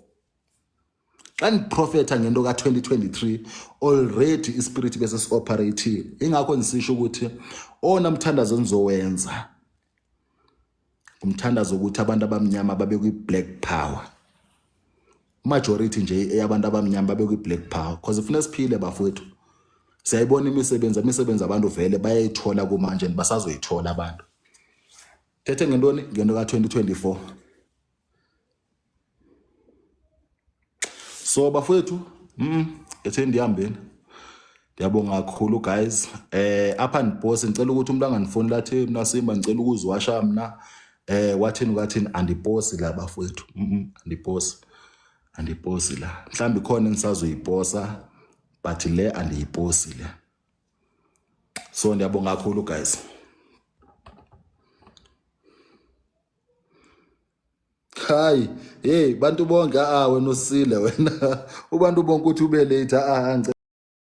Xa ndiprofetha ngento ka-2023, already ispirit bese si-operate-ile. Ingakho ndisisho ukuthi owona mthandazo endizowenza umthandazo ukuthi abantu abamnyama babe kwi-black power, majority nje eyabantu abamnyama babe kwi-black power, because ifuna siphile bafowethu. Siyayibona imisebenzi abantu vele bayayithola kumanje and basazoyithola abantu. Thethe ngentoni? Ngento ka-2024. So bafowethu, ethe ndihambeni. Ndiyabonga kakhulu guys. Apha ndiposi, ngicela ukuthi umuntu anganifoni lathi mina Simba ngicela ukuziwasha mina wathini kwathini. Andiposi la bafowethu. Andiposi, andiposi la. Mhlawumbe ikhona engisazoyiposa, but le andiyiposi le. So ndiyabonga kakhulu guys. Hayi, hey, bantu bonke, ah, wena usile wena. Ubantu bonke uthi ube late, ah.